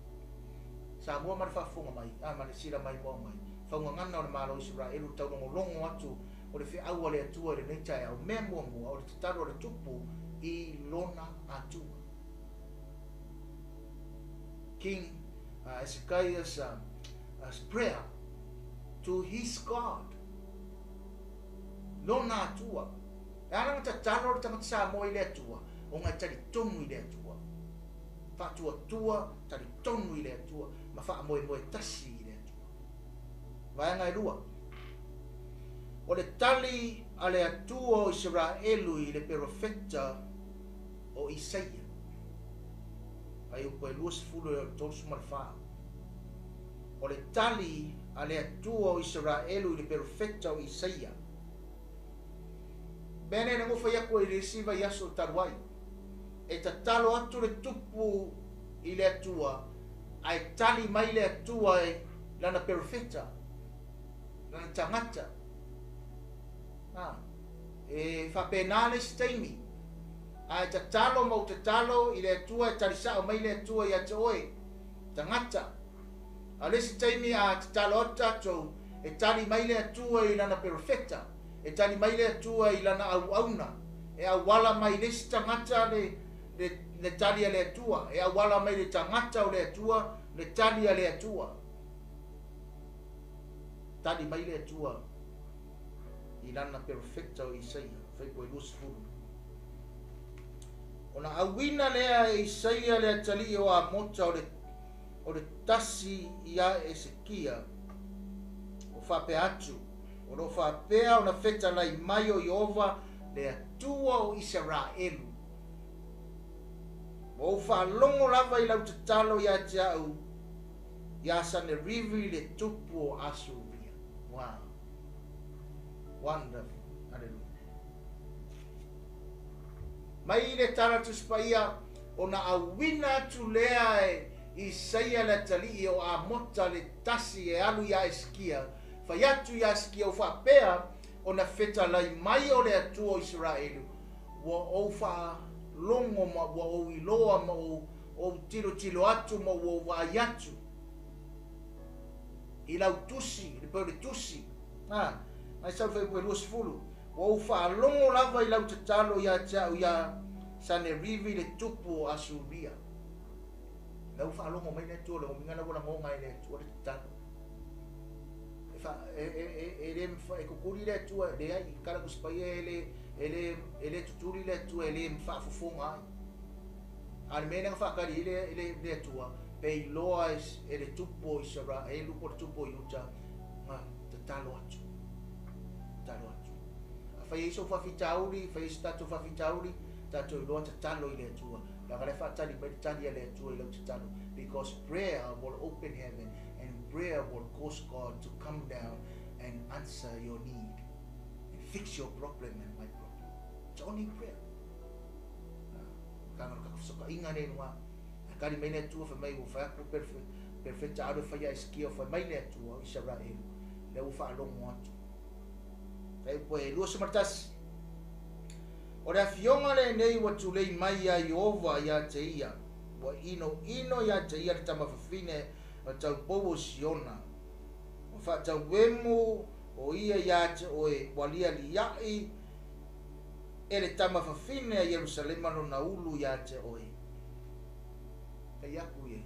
Samoa ma le faafofoga mai, a ma le sila maimoa mai, faugagana o le Malo o Isaraelu, le taulogologo atu o le feau a le Atua i lenei taeao, mea muamua, o le tatalo a le tupu i lona Atua. King Hezekiah's prayer to his God. Lona Atua. E ala ona tatalo le tagata Samoa i le Atua, ona e talitonu i le Atua. Faatuatua, talitonu i le Atua, ma faamoemoe tasi i le Atua. Vaega e lua. O le tali a le Atua o Isaraelu i le perofeta o Isaia. Fuaiupu e 20 e 34. O le tali a le Atua o Isaraelu i le perofeta o Isaia. Mea nei na nofo atu ai i le isi vaiaso talu ai. E tatalo atu le tupu i le Atua, ae tali mai le Atua e lana perofeta, lana tagata. E faapena le isi taimi. Ae tatalo ma ou tatalo i le Atua e tali sao mai le Atua ia te oe, tagata. A o le isi taimi a tatalo atu tatou, e tali mai le Atua i lana perofeta, e tali mai le Atua i lana auauna, e auala mai le isi tagata le, le, le tali a le Atua, e auala mai le tagata o le Atua, le tali a le Atua. Tali mai le Atua i lana perofeta o Isaia, fuaiupu e 20. Ona auina lea e Isaia le atalii o Amota o le, o le tasi ia Esekia, o faapea atu, o lo o faapea ona fetalai mai o Ieova le Atua o Isaraelu. Ua ou faalogo lava i lau tatalo ia te au ia Sanerivi le tupu o Asuria. Wow. Wonderful. Hallelujah. Mai le Tala Tusi Paia, ona auina atu lea e Isaia le atalii o Amota le tasi e alu ia Esikia, fai atu ia Esikia ua faapea ona fetalai mai o le Atua o Isaraelu, ua ou faalogo ma ua ou iloa ma ua ou tilotilo atu ma ua ou vaai atu i lau tusi, le pei o le tusi, a, nai sau fuaiupu e 20, ua ou faalogo lava i lau tatalo ia te au ia Sanerivi le tupu o Asuria. La ua faalogo mai le Atua, le uiga la ua lagoga e le Atua le tatalo. E, fa, e, e, e, e, le, e kukuli le Atua, leai, kala kusipaia e le, e le, e le tutuli le Atua, e le faafofoga ai. A o le mea lea na faatali ai le, le, le Atua, pe iloa e, e le tupu o Isaraelu po o le tupu o Iuta, na tatalo atu. Tatalo atu. Afai ai sou faafitauli, fai ai se tatou faafitauli, tatou iloa tatalo i le Atua. Leaga la e faatali mai le tali a le Atua i lau tatalo. Because prayer will open heaven and prayer will cause God to come down and answer your need and fix your problem and my problem. It's only prayer. Kanga ka fesootaʻiga nei luga. Ae tali mai le Atua fai mai ua fai atu perofeta alu e fai ia Esekia ua fai mai le Atua o Isaraelu lea ua faalogo atu. Fuaiupu e 21. O le afioga lenei ua tulei mai ia Ieova ia te ia, ua inoino ia te ia le tamafafine o taupou o Siona. Ua faatauemu o ia ia te oe, ua lialiaʻi e le tamafafine a Ierusalema lona ulu ia te oe. Fai atu ia.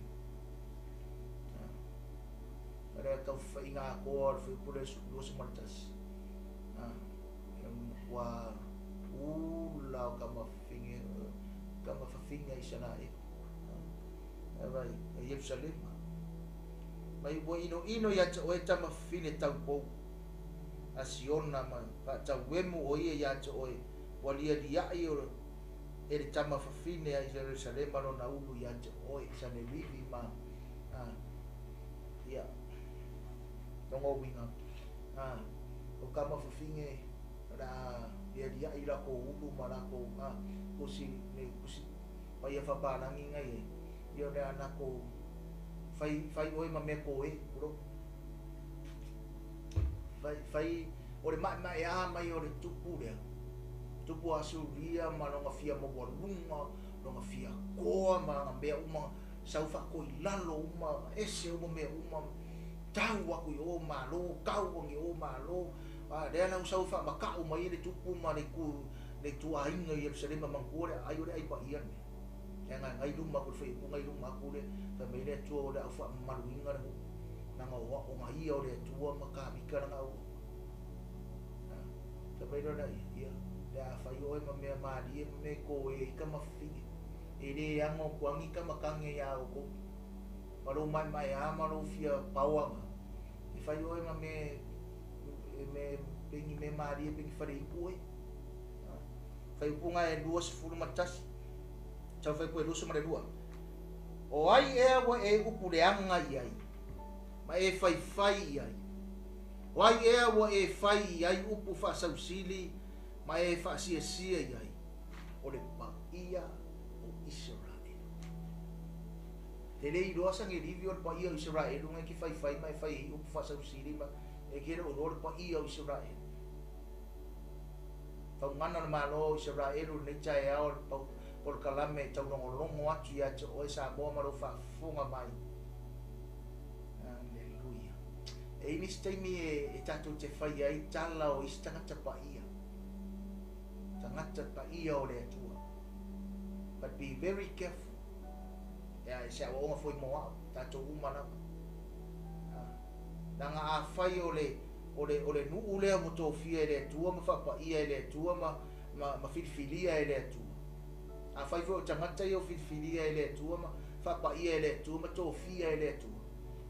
O le taufaiga atoa o le fuaiupu lea 21. Ua ula o tamafafine, tamafafine a Isaraelu. Vai, a Ierusalema. Mai ua inoino ia te oe tamafafine taupou a Siona ma faatauemu o ia ia te oe, ua lialiaʻi o e le tama fafine a Ierusalema lona ulu ia te oe, Sanerivi ma a, ia, lona uiga, a, o kama fafine o le a lialiai lakou ulu ma lakou a, kusi, nei kusi paia faapalagi na i ai, ia o le a lakou fai, fai oe ma mea koe, tulou. Fai, fai, o le maemaea mai o le tupu lea, tupu Asuria ma lona fia maualuga, lona fia koa ma ana mea uma, sau faatoilalo uma, ese uma mea uma, tau atu i o malo, tau atu i o malo, a lea la ua sau faamata'u mai ai le tupu ma le itu, le ituaiga i Ierusalema, manatua le aai o le ai paia le mea. E agaga i luma atu i le fuaiupu i luma atu le, fai mai le Atua o le a ou faamamaluina le nuu, leaga o au, ona ia o le Atua ma Tavita lana auauna. Fai mai loa lea, ia, le a fai oe ma mea malie ma mea e koe ai tama fafine. E le ano atu lava ni tama tane iā outou. Ma lou maemaea ma lou fia paoaga, e fai oe ma mea, me, pei ni mea malie, pei ni faleipu oe. Faaiupuga e 21, sau faaiupu e 22. O ai ea ua e upu leaga i ai, ma e faifai i ai? O ai ea ua e fai i ai upu faasausili ma e faasiasia i ai? O le paia o Isaraelu. Te le iloa Sanerivi o le paia o Isaraelu na e te faifai ma e fai ai upu faasausili ma e te le o iloa le paia o Isaraelu. Faugana o le Malo o Isaraelu lenei taeao le polokalame e taulogologo atu ia te oe Samoa ma lou faafofoga mai. Aleluia. E i ai nisi taimi e tatou te fai ai tala o isi tagata paia. Tagata paia o le Atua. But be very careful. Ea, e se aoaoga foi mo au, tatou uma lava. Leaga afai o le, o le, o le nuu lea ua tofia e le Atua ma faapaia e le Atua ma, ma, ma filifilia e le Atua. Afai foi o tagata ia ua filifilia e le Atua ma faapaia e le Atua ma tofia e le Atua,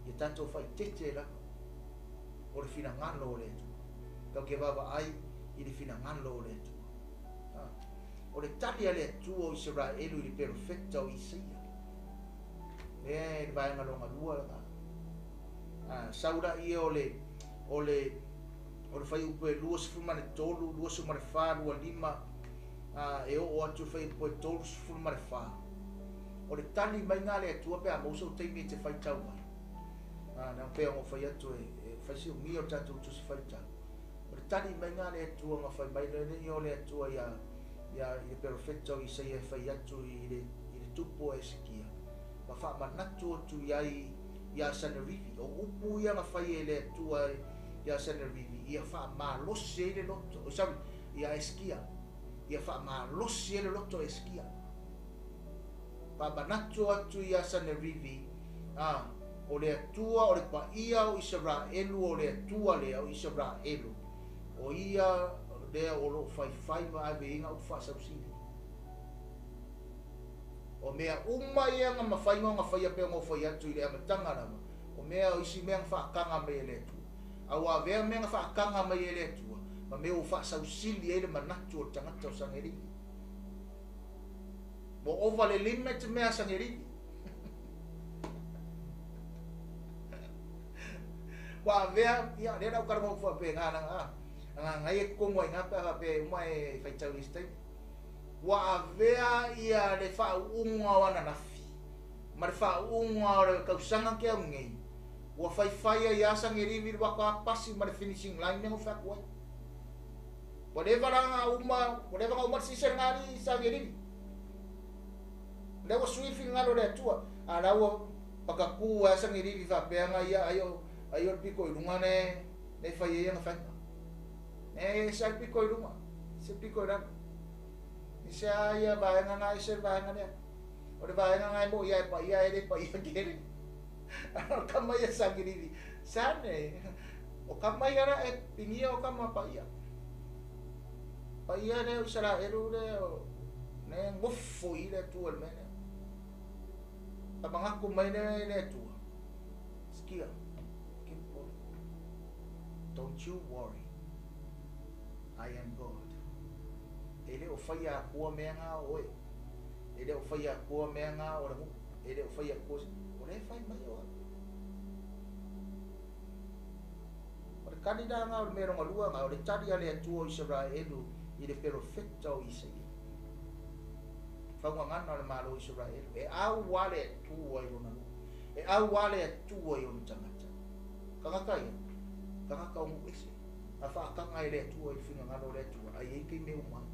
ia tatou faaeteete lava o le finagalo o le Atua. Tatou te vaavaai i le finagalo o le Atua. Ha. O le tali a le Atua o Isaraelu i le perofeta o Isaia. Lea e le vaega lona lua lena. A, sau laia o le, o le, o le fuaiupu e 23, 24, 25, a, e oo atu i le fuaiupu e 34. O le tali mai na a le Atua pe a maua sou taimi e te faitau ai. A, na pei ona ou fai atu e, e fai si umi o le tatou tusi faitau. O le tali mai na a le Atua na fai mai lea ia o le Atua ia, ia i le perofeta o Isaia e fai atu i le, i le tupu o Esekia, ma faamanatu atu i ai iā Sanerivi. O upu ia na fai e le Atua iā Sanerivi, ia faamalosi ai le loto, oh, sorry, iā Esekia, ia faamalosi ai le loto o Esekia. Faamanatu atu iā Sanerivi, a, o le Atua o le paia o Isaraelu, o le Atua lea o Isaraelu, o ia lea o lo o faifai ma ave i ai upu faasausili. O mea uma ia na mafai ona faia pei ona ou fai atu i le amataga lava, o mea o isi mea na faataga mai e le Atua. A ua avea mea na faataga mai e le Atua ma mea ua faasausili ai le manatu o le tagata o Sanerivi. Ua ova le limit mea a Sanerivi. Ua avea, ia, lea la ou talanoa atu faapena, leaga, a, leaga e totonu ai i ina pe a faapea e uma e faitau i isi taimi. Ua avea ia le faauuga o ananafi ma le faauuga o le tausaga ke au nei, ua faifai ai lava Sanerivi i le waka pasi ma le finishing line lea na ou fai atu ai. Ua leva la na uma, ua leva na uma le season na alii Sanerivi. Lea ua sui le finagalo o le Atua, a la ua pakakū ai Sanerivi faapea na ia ai o, ai o le pito i luga ne, ne fai ai ana faiga. E ese lava le pito i luga, ese le pito i lalo. Ese lava ia vaega na, ese le vaega lea. O le vaega na e moʻi lava e paia e le paia tele. A o kama ia Sanerivi, Sane, o kama ia la e pinia o kama paia. Paia lea o Isaraelu lea o ne nofo i le Atua i le mea lea. Famanatu mai lea i le Atua. Sikia, ke popole. Don't you worry. I am God. E le o faia atua mea na o oe. E le o faia atua mea na o le nuu. E le o faia atua. O lea e fai mai o au. O le tali la na o le mea lona lua na, o le tali a le Atua o Isaraelu i le perofeta o Isaia. Faugagana o le Malo o Isaraelu. E au lava le Atua i lona nuu. E au lava le Atua i ona tagata. Tagata ia, tagata o nuu ese. Na faataga e le Atua i le finagalo o le Atua, ae i ai taimi e uma ai.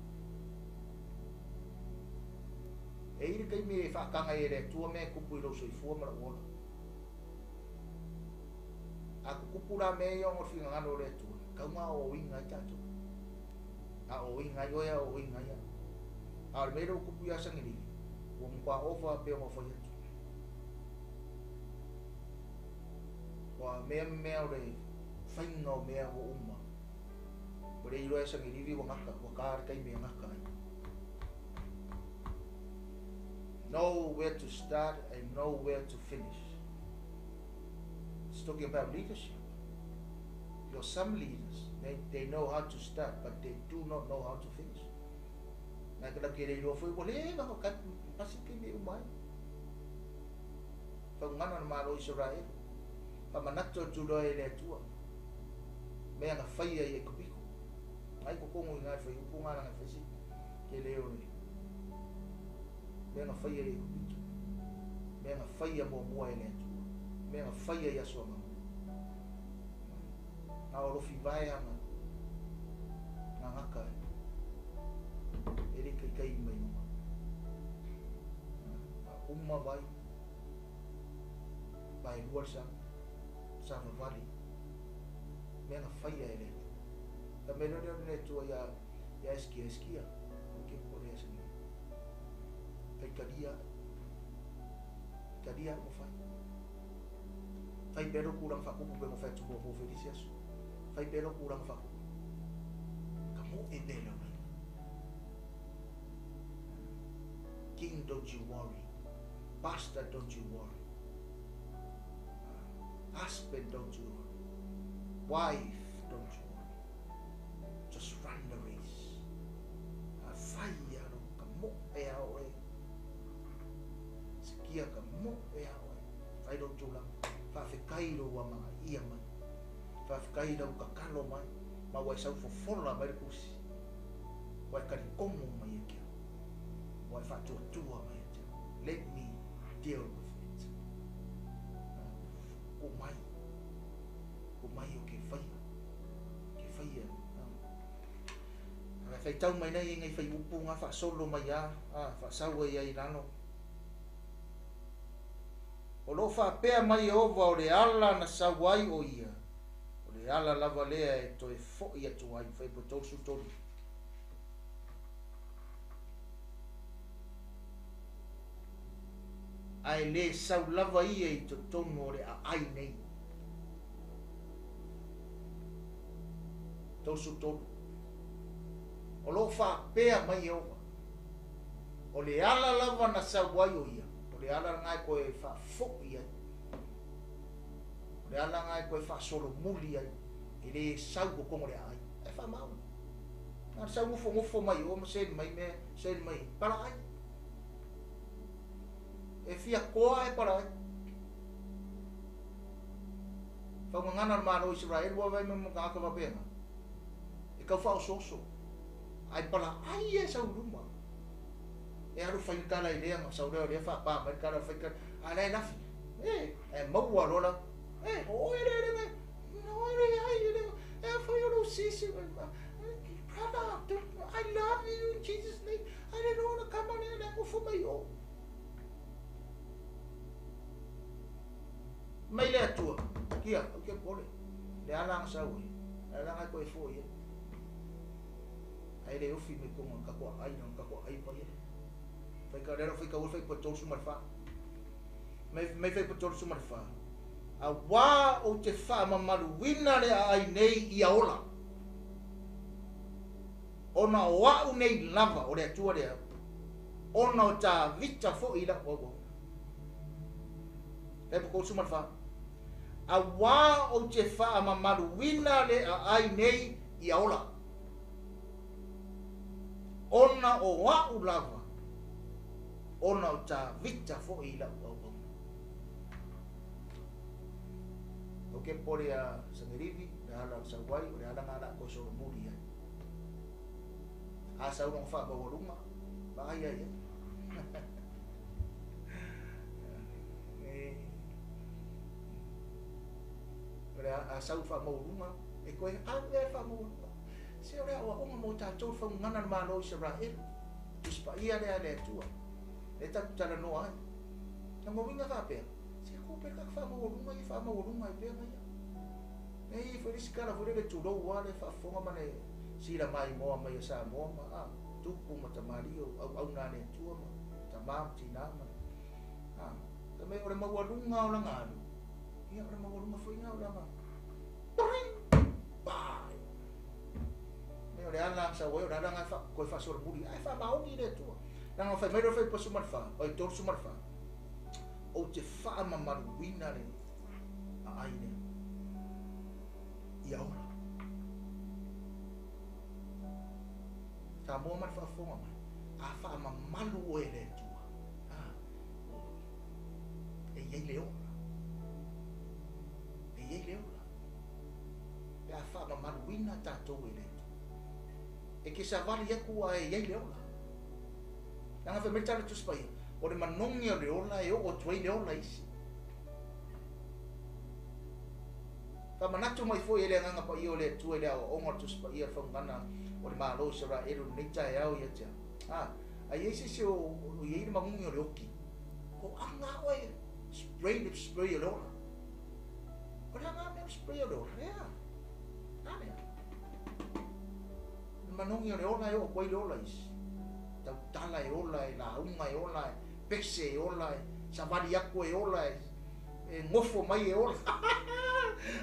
E i ai le taimi e faataga ai e le Atua mea e tupu i lou soifua ma lou ola. A tutupu la mea ia ona o le finagalo o le Atua, e tatau ona aoaoina ai tatou. Aoaoina ai oe, aoaoina ai au. A o le mea lea ua tupu ia Sagiligi, ua matua ova pei ona ou fai atu. Ua mea mea o le faiga o mea ua uma. Ua le iloa e Sagiligi ua gata, ua ta le taimi e gata ai. Know where to start and know where to finish. It's talking about leadership. Because some leaders, they know how to start, but they do not know how to finish. Nai ka lauki e le iloa foi, ua leva na pasi taimi e uma ai. Faugana le Malo o Isaraelu. Faamanatu atu loa e le Atua mea na faia i Aikupito. Ngai totonu i ina i le fuaiupu lena leaga e fai si tele o le mea na faia i Aikupito. Mea na faia muamua e le Atua. Mea na faia i aso anamua. Na olofi vae ana gagata e le taitai mai luga. A uma vai, vaelua le sami, savavali, mea na faia e le Atua. Fai mai loa lea o le Atua ia, ia Eskia, Eskia, aua e te popole ia Samia. Faitalia au. Faitalia au ma fai. Fai pea lou tulaga faatupu pei ona fai atu muamua foi i le isi aso. Fai pea lou tulaga faatupu. Ka moe pea lau aiga. King, don't you worry. Pastor, don't you worry. Husband, don't you worry. Wife, don't you worry. Just run the race. A fai ia lou ka moe a oe. Sikia ka moe a oe. Fai lou tulaga. Faafetai lou amanaia mai. Faafetai lau tatalo mai. Ma ua e sau fofola mai le tusi. Ua e talitomu mai ia te au. Ua e faatuatua mai ia te au. Let me deal with it. Ko mai. Ko mai o ke whaia. Ke whaia. A whaitau mai nei e ngai whai upu ngā whaasolo mai a, a whaasaua ia i lalo. O lo o faapea mai Ieova o le ala na sau ai o ia, o le ala lava lea e toe foʻi atu ai, Fuaiupu 33. Ae le sau lava ia i totonu o le aai nei. 33. O lo o faapea mai Ieova, o le ala lava na sau ai o ia, o le ala lena e toe faafoi ai. O le ala lena e toe faasolomuli ai, e le sau i totonu o le aai. Ae faamaoni. Na o le sau nofonofo mai o ma send mai mea, send mai, palaai. E fia toa e palaai. Faugagana o le Malo o Isaraelu ua vaai mai ma tagata faapena, e tau faaosooso, ae palaai ia e sau i luma. E alu fai le tala i lea, ona sau lea o lea faapa mai le tala, fai tala, a o la e lafi. E, ae maua loa la, e, o oe lea lea, o oe lea ai, lea, e a fai o lou sisi, brother, I love you in Jesus name, I don't know, kama lea, lea nofo mai o. Mai le Atua, kia, au ke pole, le ala na sau ai, le ala na koe foi ai. Ae le ofi mai tonu o le tatou aai na tatou aai paia. Fai ka lea fai ka fai po 34. Mai mai fai po 34. Auā ou te faamamaluina le aai nei ia ola. Ona o a'u nei lava, o le Atua lea, ona o Tavita foi i la'u auauna. Fai po 34. Auā ou te faamamaluina le aai nei ia ola. Ona o a'u lava, ona o Tavita foi i lau auauna. Ou ke popole ia Sanerivi, o le ala o le sau ai, o le ala lena o le a toe solomuli ai. A sau lona faamaualuga, vaai ai ai. O le a sau le faamaualuga, e toe ave le faamaualuga. Se o le aoaoga mo tatou le faugugana le Malo o Isaraelu. Tusi Paia lea a le Atua. Lea tatou talanoa ai. Lona uiga faapea, se tuu pea le tagata faamaualuga ia faamaualuga ai pea ma ia. E i ai foi le isi tala foi lele tulou lava le faafofoga ma le sila maimoa mai a Samoa ma a tupu ma tamalii o auauna a le Atua ma tama ma tina ma le a fai mai o le maualuga o lana alu, ia o le maualuga foi lena o lana pai. O le ala na sau ai o le ala na toe faasolomuli ae faamaoni i le Atua. Leaga fai mai loa le Fuaiupu 14, oi 34, ou te faamamaluina le aai lea ia ola. Samoa ma le faafofoga mai, a faamamalu oe e le Atua, a, oi, e i ai le ola. E i ai le ola. Pe a faamamaluina tatou e le Atua. E te savali atu ae i ai le ola. Leaga fai mai le tala o le Tusi Paia, o le manogi o le ola e oo atu ai le ola i isi. Faamanatu mai foi e le Agaga Paia o le Atua i le aoaoga o le Tusi Paia o le faugana o le Malo o Isaraelu i lenei taeao ia te au. A, a i ai se isi o, o i ai le manugi o le oki, o aga oe, spray le spray o le ola. O le aga mea o le spray o le ola, ea. A lea. Le manogi o le ola e oo atu ai le ola i isi. Tautala e ola, e lauga e ola, e pese e ola, e savali atu e ola, e nofo mai e ola.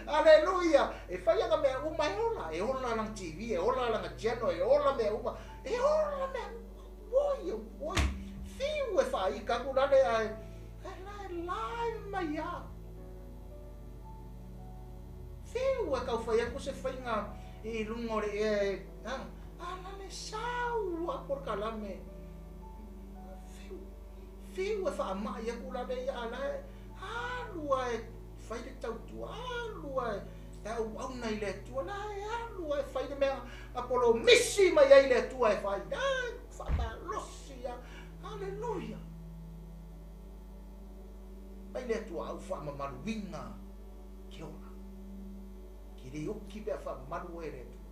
Aleluia! E fai ana mea uma e ola. E ola lana TV, e ola lana channel, e ola mea uma. E ola mea uma. Oi, oi. Fiu e whaika aku rale ae. E la e live mai a. Fiu e kau whai aku se whainga i lunga o le ea e. A, a la le sau a por kalame. Fiu. Fiu e whaamai aku rale ia a la e. Alu a e fai le tautua, alu a e auauna i le Atua, la e alu a e fai le mea a polomisi mai ai le Atua e fai. Ai, faamalosi a. Aleluia. Mai le Atua au faamamaluina ke ola. Ke le oki pe a faamamalu oe e le Atua.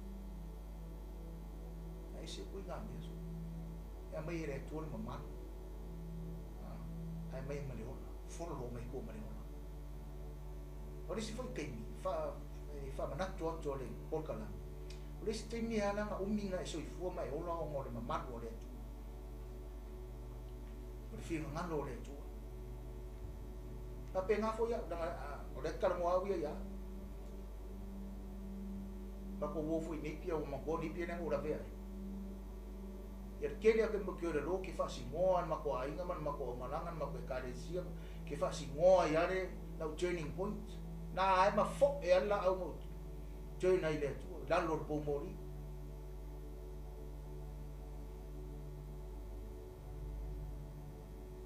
A ese koe i ngā mea so. E aumai e le Atua le mamalu. Ae aumai ma le ola. Follow mai koa ma le ola. O le isi foi taimi, fa, e faamanatu atu o le polokalame, o le isi taimi e ala ona umi ona e soifua ma e ola ona o le mamalu o le Atua. O le finagalo o le Atua. Faapena foi au, leaga o lea e talanoa au ia ia au. Matou o foi i Napier, ua matua Napier lea na ou lavea ai. Ia le tele atu e ke le ke faasinoa le matou aiga ma le matou aumalaga le matou ekalesia ke faasinoa ai lava le lau turning point. Na ae ma foe lava le laau na ou turn ai i le Atua i lalo o le poumoli.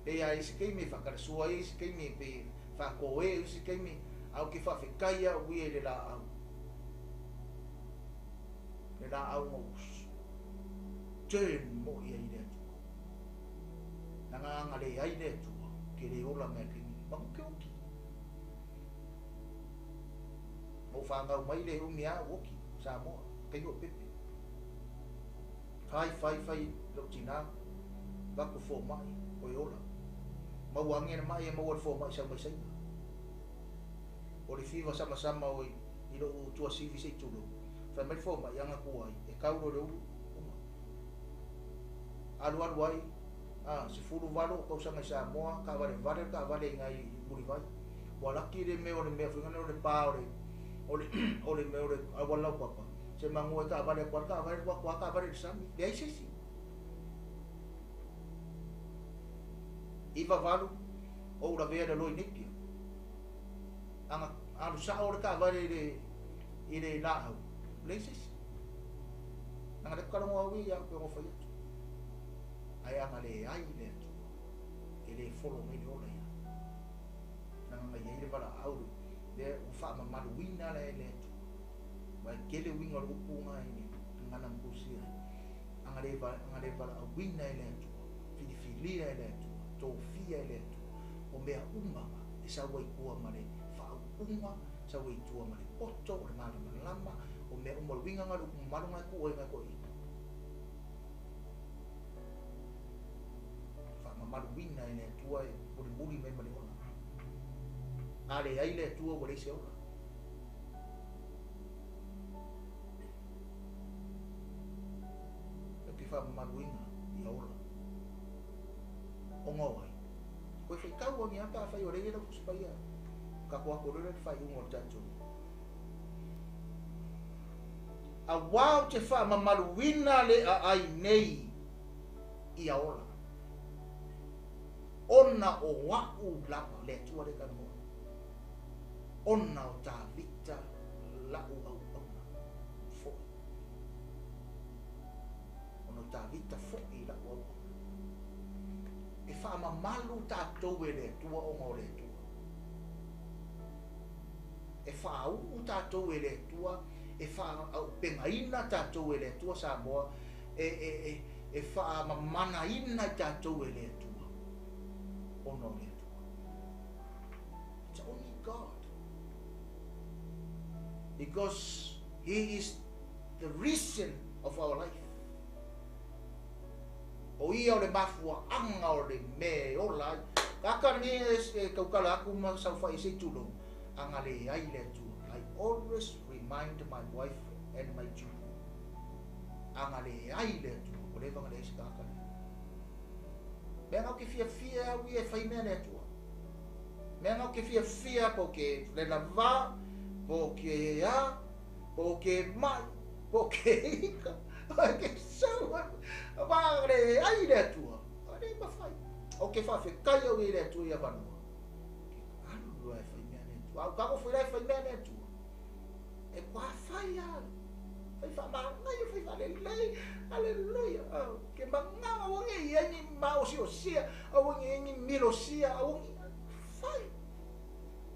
Pei a i isi taimi e faakalasua ai isi taimi pei e faatoe ai isi taimi a ou ke faafetai au ia i le laau. Le laau na ou turn moi ai i le Atua. Leaga a na leai le Atua, ou te le ola mai i le taimi lenei. Manu ke oki. Na ou fanau mai le umi a ou oki, Samoa, taimi o pepe. Fai, fai, fai lou tina, avatu fomai, koe ola. Maua ane le mai e maua le fomai sau mai Saina. O le fiva samasama o i lou tuasivi se i tulou. Fai mai le fomai, aga atu ai, e tau loa i le ulu, uma. Alualu ai, a, 18 o tausaga i Samoa, taavalevale le taavale i ina i Mulivai. Ua laki le mea o le mea foi lea o le pa o le, o le, o le mea o le auala laupapa, se manu e taavale atu lava le taavale alu atu lava taavale i le sami, leai se isi. 98 ou lavea i le loi Napier. Aga alu sao le taavale i le, i le laau, leai se isi. Leaga lea ou te talanoa au ia ia au pei ona ou fai atu. Ae ana leai le Atua. E le folo mai le ola ia. Leaga na i ai le valaau lea ua faamamaluina la e le Atua. Aua e tele uiga o le upu na i le gagana na tusia ai. Ana le, ana le valaauina e le Atua, filifilia e le Atua, tofia e le Atua, o mea uma na e sau ai i tua ma le faauuga, sau ai i tua ma le poto, o le malamalama, o mea uma, o le uiga na o le upu mamalu na e tuu ai nai toeaiina. Faamamaluina e le Atua e mulimuli mai ma le ola. A leai le Atua ua leai se ola. Ou te faamamaluina ia ola. Ona o ai? Koe faitau ane lava pe afai o lea e i ai lau Tusi Paia. Tatou ato loa lea i le faaiuga o le tatou. Auā ou te faamamaluina le aai nei ia ola, ona o a'u lava, le Atua lea e talanoa, ona o Tavita la'u auauna fo'i, ona o Tavita fo'i la'u auauna. E faamamalu tatou e le Atua ona o le Atua. E faauu tatou e le Atua, e faaaupegaina tatou e le Atua Samoa, e, e, e, e faamamanaina i tatou e le Atua, ona o le Atua. It's only God. Because He is the reason of our life. O ia o le mafuaaga o le mea e ola ai. Kaka lenei e tautala atu ma saofai se i tulou, a na leai le Atua. I always remind my wife and my children. A na leai le Atua, ua leva na leai se tagata lea. Mea na ou te fiafia au ia e fai mea le Atua. Mea na ou te fiafia po ke lelava, po ke a, po ke mai, po ke ika, ke sau, va leai le Atua. Le mafai. O ke faafetai au i le Atua ia vanua. Ke alu loa e fai mea le Atua. Au kako foi la e fai mea le Atua. E kua fai a. Fai faamanaia, fai faalelei. Aleluia. Ke magao aua ne i ai ni maosiosia, aua ne i ai ni milosia, aua ne fai.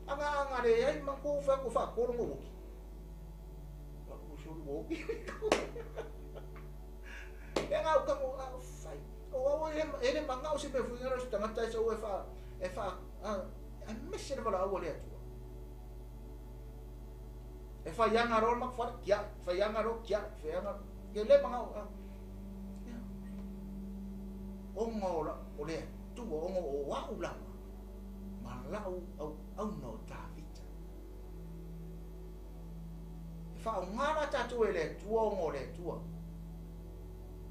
Aga aga leai manatu fai atu faatolo no oki. Oki. E ngau kango a fai. O au e le magao se mea foi ngaro se tagata e sau e fa e fa aemaise le valaau a le Atua. E fai anga ro ma fale kia, fai anga ro kia, fai anga ke le magao a. Ona o la o le Atua, ona o a'u lava ma la'u auauna o Tavita. E faaaoga la tatou e le Atua ona o le Atua.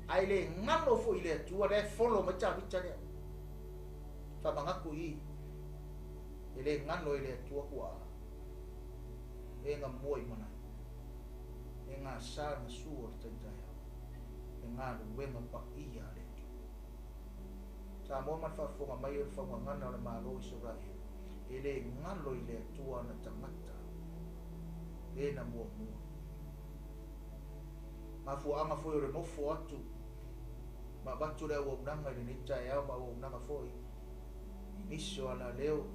Ae le galo foi i le Atua lea e folo mai Tavita lea. Faamanatu i i. E le galo i le Atua tuaa. E na mua i malae. E gasa na su o le taitaeao. Le galuega paia a le Atua. Samoa ma le faafofoga mai o le faugagana o le Malo o Isaraelu, e le galo i le Atua ana tagata e na muamua. Mafuaaga foi o le nofo atu ma avatu le auaunaga i lenei taeao ma auaunaga foi i nisi o alaleo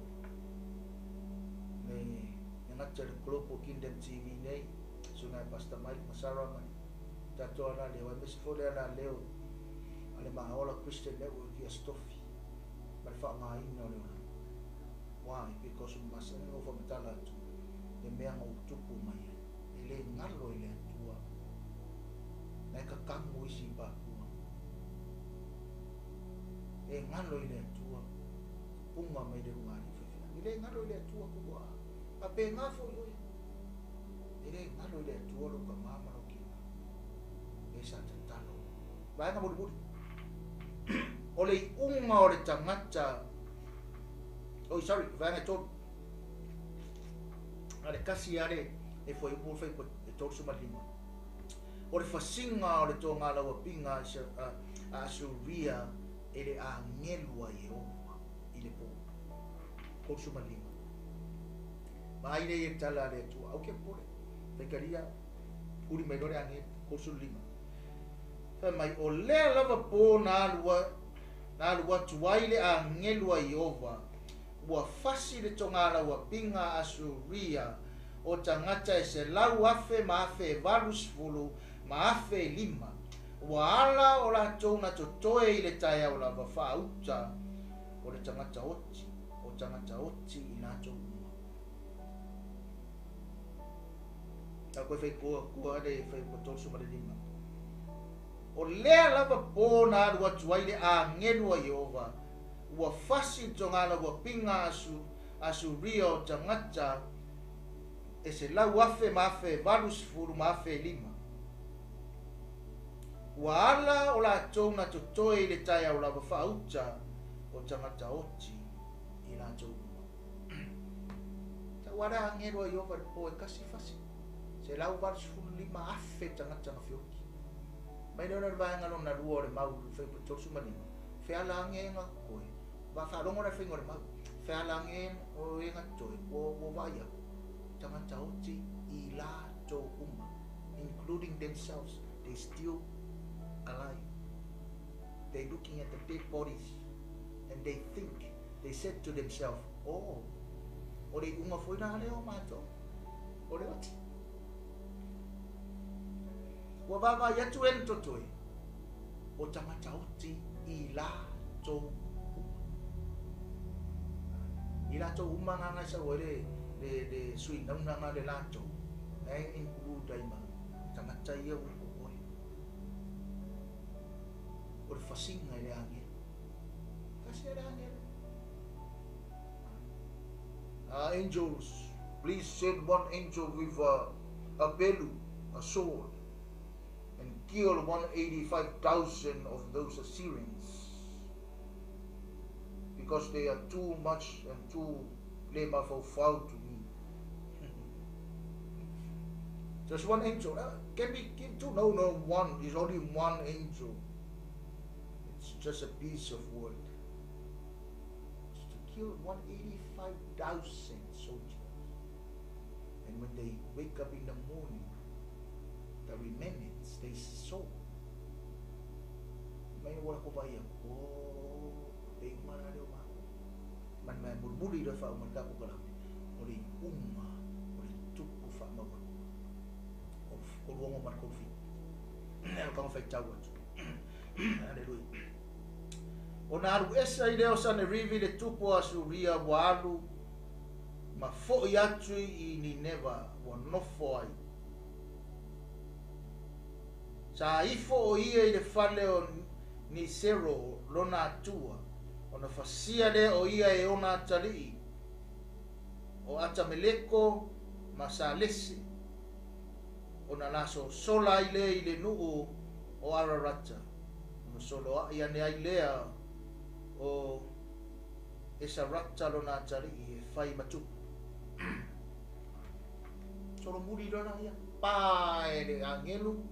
le le gata i le Global Kingdom TV nei, susuga ia Pastor Mike ma Sarah ma le tatou alaleo, aemaise foi le alaleo a le Maola Christian Network ia Stofi ma le faaaogaina o le olaga. Why? Because o masani ona ou faamatala atu le mea na ou tupu mai ai. E le galo i le Atua. Na e kakamu isi i Papua. E galo i le Atua. Punga mai le luga alii faifeau. E le galo i le Atua ku a. Faapena foi oe. E le galo i le Atua lou tama ma lou tina. E sa tatalo. Vaega mulimuli. O le iuga o le tagata. Oi, sorry, vaega e tolu. A le kasi a le e fuaiupu o le fuaiupu e 35. O le fasiga o le togalauapiga a Asuria e le agelu a Ieova i le po. 35. Vaai lea i le tala a le Atua. Aua ke popole. Faitalia, uli mai loa le agelu. 35. Fai mai, o lea lava po na alu ai. Na alu atu ai le agelu a Ieova, ua fasi le togalauapiga a Asuria o tagata e 100,000 ma 1,080 ma 5,000. Ua ala o latou na totoe i le taeao lava faauta o le tagata oti, o tagata oti i latou uma. Tau koe fai kua, kua le fai kua 35. O lea lava pō na alu atu ai le agelu a Ieova, ua fasi le togalauapiga a Asuria o tagata e 100,000 ma 1,080 ma 5,000. Ua ala o latou na totoe i le taeao lava faauta o tagata oti i latou uma. Tau ala agelu a Ieova le pō e kasi fasi. 185,000 tagata na feoki. Mai lea o le vaega lona lua o le mau fai po 35. Feala age nga koe. Va whaarongo le whainga o le mau. Feala age o e nga toe. Ua vai aku. Tagata oti i latou uma. Including themselves. They still alive. They looking at the dead bodies. And they think, they said to themselves, oh, o le unga foi na leo mātou. O le oti. Ua vava i atu e totoe. O tagata oti i latou uma. I latou uma ngā ngai sa le le sui nauna ngā le latou. E include ai ma tagata ia ua kokoe. O le fasinga i le angelo. Kasi le angelo. Angels, please send one angel with a belu, a sword, and kill 185,000 of those Assyrians, because they are too much and too le mafaufau to me. Just one angel. Can we give two? No, one. It's only one angel. It's just a piece of wood. It's to kill 185,000 soldiers. And when they wake up in the morning, the remnants, they saw. Mai wala ko vai ako. Le unga na leo mako. Man mai mulmuli le wha umar kako kalame. O le unga, o le tupu wha maua. O luongo mar kofi. Neo kanga whai tau atu. Hallelujah. O na alu esa i leo Sanerivi le tupu a Suria ua alu ma foi atu i Nineva ua nofo ai. Sa ifo o ia i le fale o Nisero lona atua. Ona fasia lea o ia e ona atalii o Atameleko ma Salese. Ona laso sola ai lea i le nuu o Ararata. Ona solo ai ane ai lea o Esarata lona atalii e whai matupu. Solo muri lona ia. Pa e le angelu.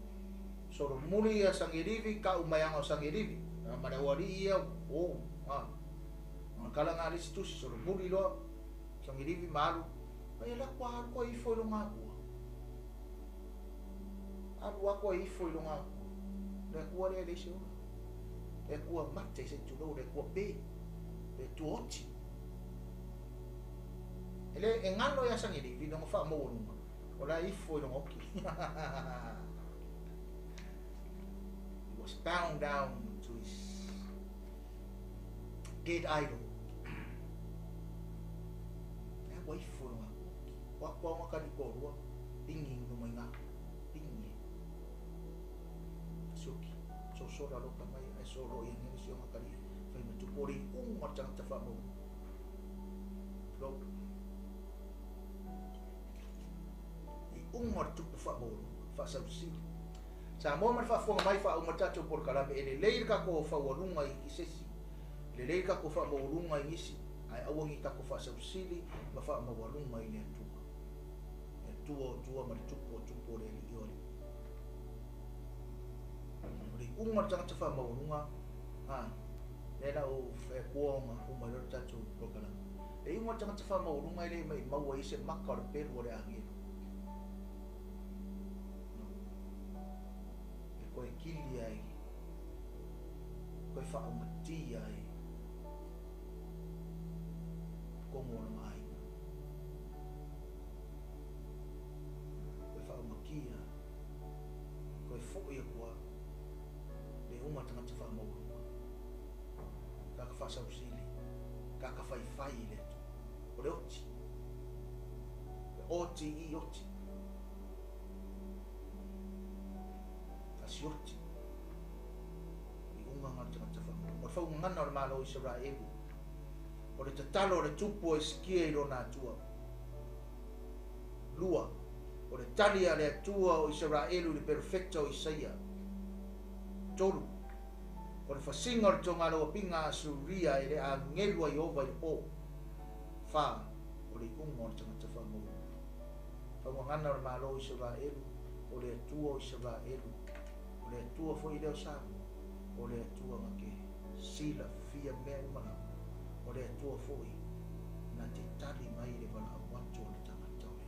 Solo muri ia Sangerivi, ka umaianga o Sangerivi. Mare wari ia, o, Kala ngā lisi tusi, solo muri loa. Sangerivi malu. Mai la kwa alu kwa ifo i longa akua. Alu akua ifo i longa akua. Le akua lea leise ola. Le akua mate se tulou, le akua pe. Le tuoti. Ele e ngano ia Sangerivi, nongo wha maualunga. O la ifo i longa oki. He was bound down to his dead idol. Ea kwa ifo i longa oki. Kwa kwa nga kani kōrua, pingi no mai ngā. Pingi. Sioki. So sora loka mai, ai soro i angere si onga kari. Whai matupu ori unga tangata wha mau. Lo. I unga tupu wha mau, wha sausili. Sa moa mani whaafuanga mai wha unga tātou por kalame, e le leira kako whaualunga i sesi. Le leira kako wha maualunga i ngisi. Ai awangi kako wha sausili, ma wha maualunga i le atua. Le atua o tua ma le tupu o tupu o le ali i o ali. O le unga tangata wha maualunga, le la o whae kuonga o mai lora tātou por kalame. Le unga tangata wha maualunga i le mai maua i se maka o le pelu o le angelo. Koe kili ai. Toe faaumatia ai totonu o lona aiga. Toe faaumatia, toe foi atu lava le iuga tagata faamaualuga, tagata faasausili, tagata faifai i le Atua. O le oti, le oti i oti, fasioti. Iuga na o le tagata faamaualuga. O le faugagana o le Malo o Isaraelu, o le tatalo a le tupu o Hesekia i lona Atua. 2, o le tali a le Atua o Isaraelu i le perofeta o Isaia. 3, o le fasiga o le togalaua-piga a Asuria e le agelu a Ieova i le po. 4, o le iuga o le tagata faamaualuga. Faugagana o le Malo o Isaraelu, o le Atua o Isaraelu, o le Atua foi lea o Samoa, o le Atua na te silafia mea uma lava, o le Atua foi na te tali mai i le valaau atu o le tagata o le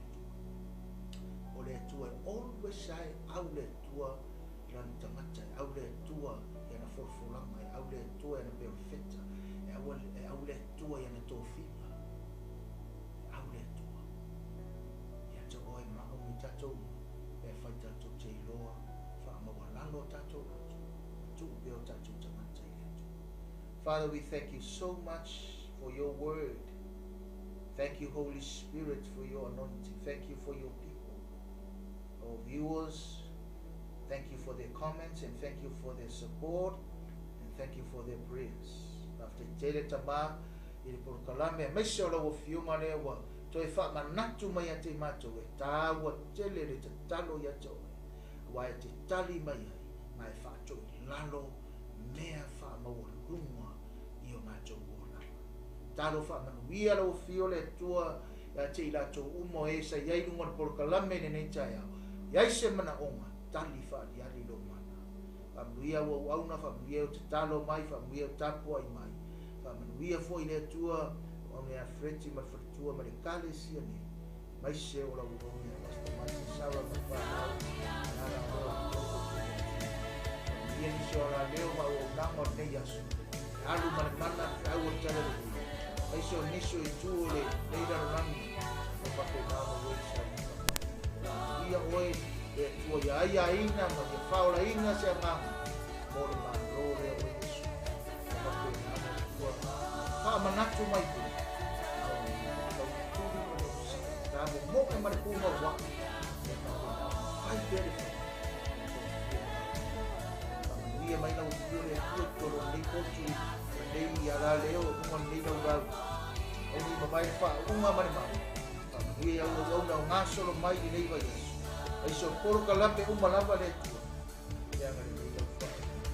Atua. O le Atua e always ae au le Atua i lana tagata, e au le Atua i ana folafolaga, e au le Atua i ana perofeta, e au le Atua i ana tofiga, e au le Atua. Ia te oe ma au i tatou uma, pe afai tatou te iloa faamaualalo o tatou loto, ma tuu pea o tatou tagata i le Atua. Father, we thank you so much for your word. Thank you, Holy Spirit, for your anointing. Thank you for your people, our viewers. Thank you for their comments and thank you for their support and thank you for their prayers. Faafetai tele Tama i le polokalame aemaise o lau Afioga lea ua toe faamanatu mai ia te i matou e taua tele le tatalo ia te oe, aua e te tali mai ai ma e faatoilalo mea faamaualuga i o matou olaga. Talo faamanuia lau Afio le Atua ia te i latou uma o e sa i ai i luga o le polokalame i lenei taeao, i ai se manaoga, tali faaliali lou mana. Faamanuia au auauna, faamanuia au tatalo mai, faamanuia au tapuai mai. Faamanuia foi le Atua o auauna ia Freti ma le faletua ma le ekalesia nei, aemaise o lau auauna ia Pastor Mike Sarah ma le fanau, e ala oe i totonu o le Atua. Faamanuia nisi o alaleo ma auaunaga o lenei aso, e alu ma le mana, le feau o le talalelei, aemaise o nisi o itu o lenei lalolagi, o faapena ona ua i sa Faamanuia oe le Atua ia aiaina ma ia faaolaina se agaga mo le Malo lea o Iesu. Ua faapena le Atua faamanatu mai pea, a o le tautuli ma le onosai, ta momoe ma le pumauaʻi, ia faapena ona fai pea le faiva i le tofia o le Atua. Faamanuia mai lau Afioga le Atua i totonu o lenei potu ma lenei alaleo i luga o lenei laulau. Auni mamae le faauuga ma le mau. Faamanuia i au auauna o gasolo mai i lenei vaiaso. Aise o polokalame uma lava le Atua. Ia agalelei lau faamanuia.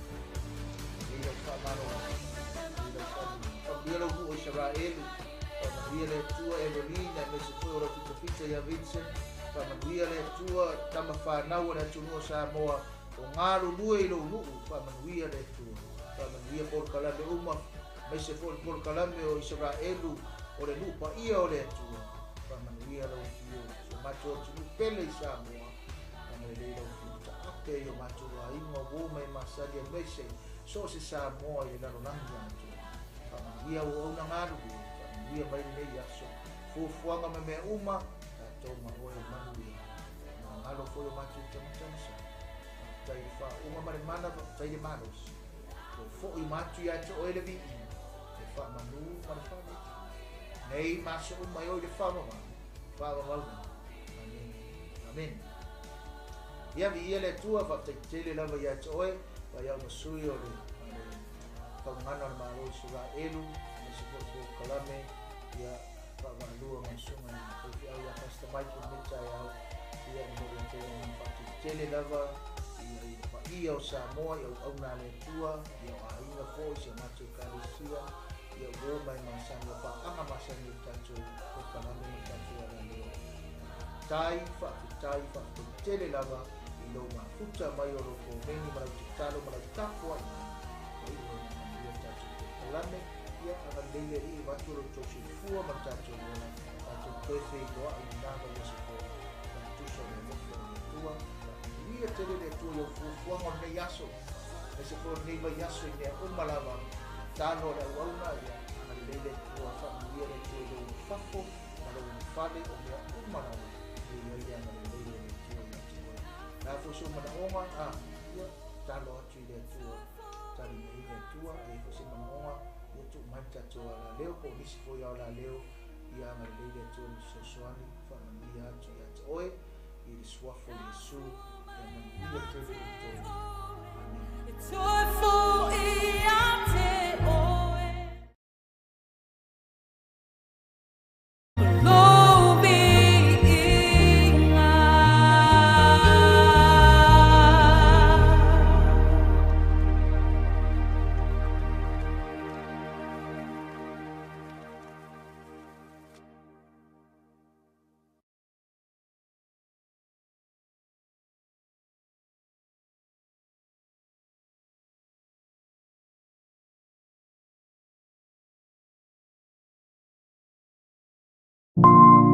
Lelei lau faamalologa. Lelei lau faamanuia. Faamanuia lau nuu o Isaraelu. Faamanuia le Atua Evelina aemaise foi o lau fitafita ia Vincent. Faamanuia le Atua tama fanau a le atunuu o Samoa o galulue i lou nuu. Faamanuia le Atua. Faamanuia polokalame uma aemaise foi le polokalame o Isaraelu o le nuu paia o le Atua. Faamanuia lau Afio si o matou atunuu pele i Samoa. Agalelei lau Afio taape i o matou aiga o uo ma e masani aemaise so o se Samoa i le lalolagi atoa. Faamanuia auaunaga galulue, faamanuia mai lenei aso, fuafuaga ma mea uma, tatou ma oe e manuia. Magalo foi o matou tagata masani. Faafetai i le faauuga ma le mana, faafetai i le malosi. Toe foi uma atu ia te oe le viiga, le faamanu ma le faaletonu. Nei ma aso uma e oo i le faavavau, faavavau lava. Amene. Amene. Ia viia le Atua, faafetai tele lava ia te oe, vaiau ma sui o le faugana o le Malo o Isaraelu, aemaise foi o polokalame, ia vaavaalua ma le susuga i le faifeau ia Pastor Mike i lenei taeao, ia e momoli atu ai le agaga faafetai tele lava i le paia o Samoa, i auauna a le Atua, ia o aiga foi, si a matou Ekalesia, ia uo mai masani, o paaga masani o le tatou polokalame ma le tatou alaleo. Faafetai, faafetai, faafetai tele lava i lou mafuta mai o lou komeni ma lau tatalo ma lau tapuai mai. Ua iu ai na manuia le tatou polokalame. Ia, agalelei le Alii vaeatu lo outou soifua ma le tatou ola, tatou toe feiloai i lena vaiaso fou, ma le tusa o le alofa o le Atua. Faamanuia tele le Atua i au fuafuaga o lenei aso. Aemaise foi o lenei vaiaso i mea uma lava. Tatalo a le auauna, ia agalelei le Atua, faamanuia le Atua i lou fafo ma lou fale, o mea uma lava e i ai le agalelei o le Atua ia te oe. O le a foi sou manaoga, a, ia, tatalo atu i le Atua, tali mai le Atua. A i ai foi se manaoga, ia tuu mai le tatou alaleo po o nisi foi o alaleo, ia agalelei le Atua ma fesoasoani, faamanuia atu ia te oe i le suafa o Iesu. Ia manuia tele outou. Amene.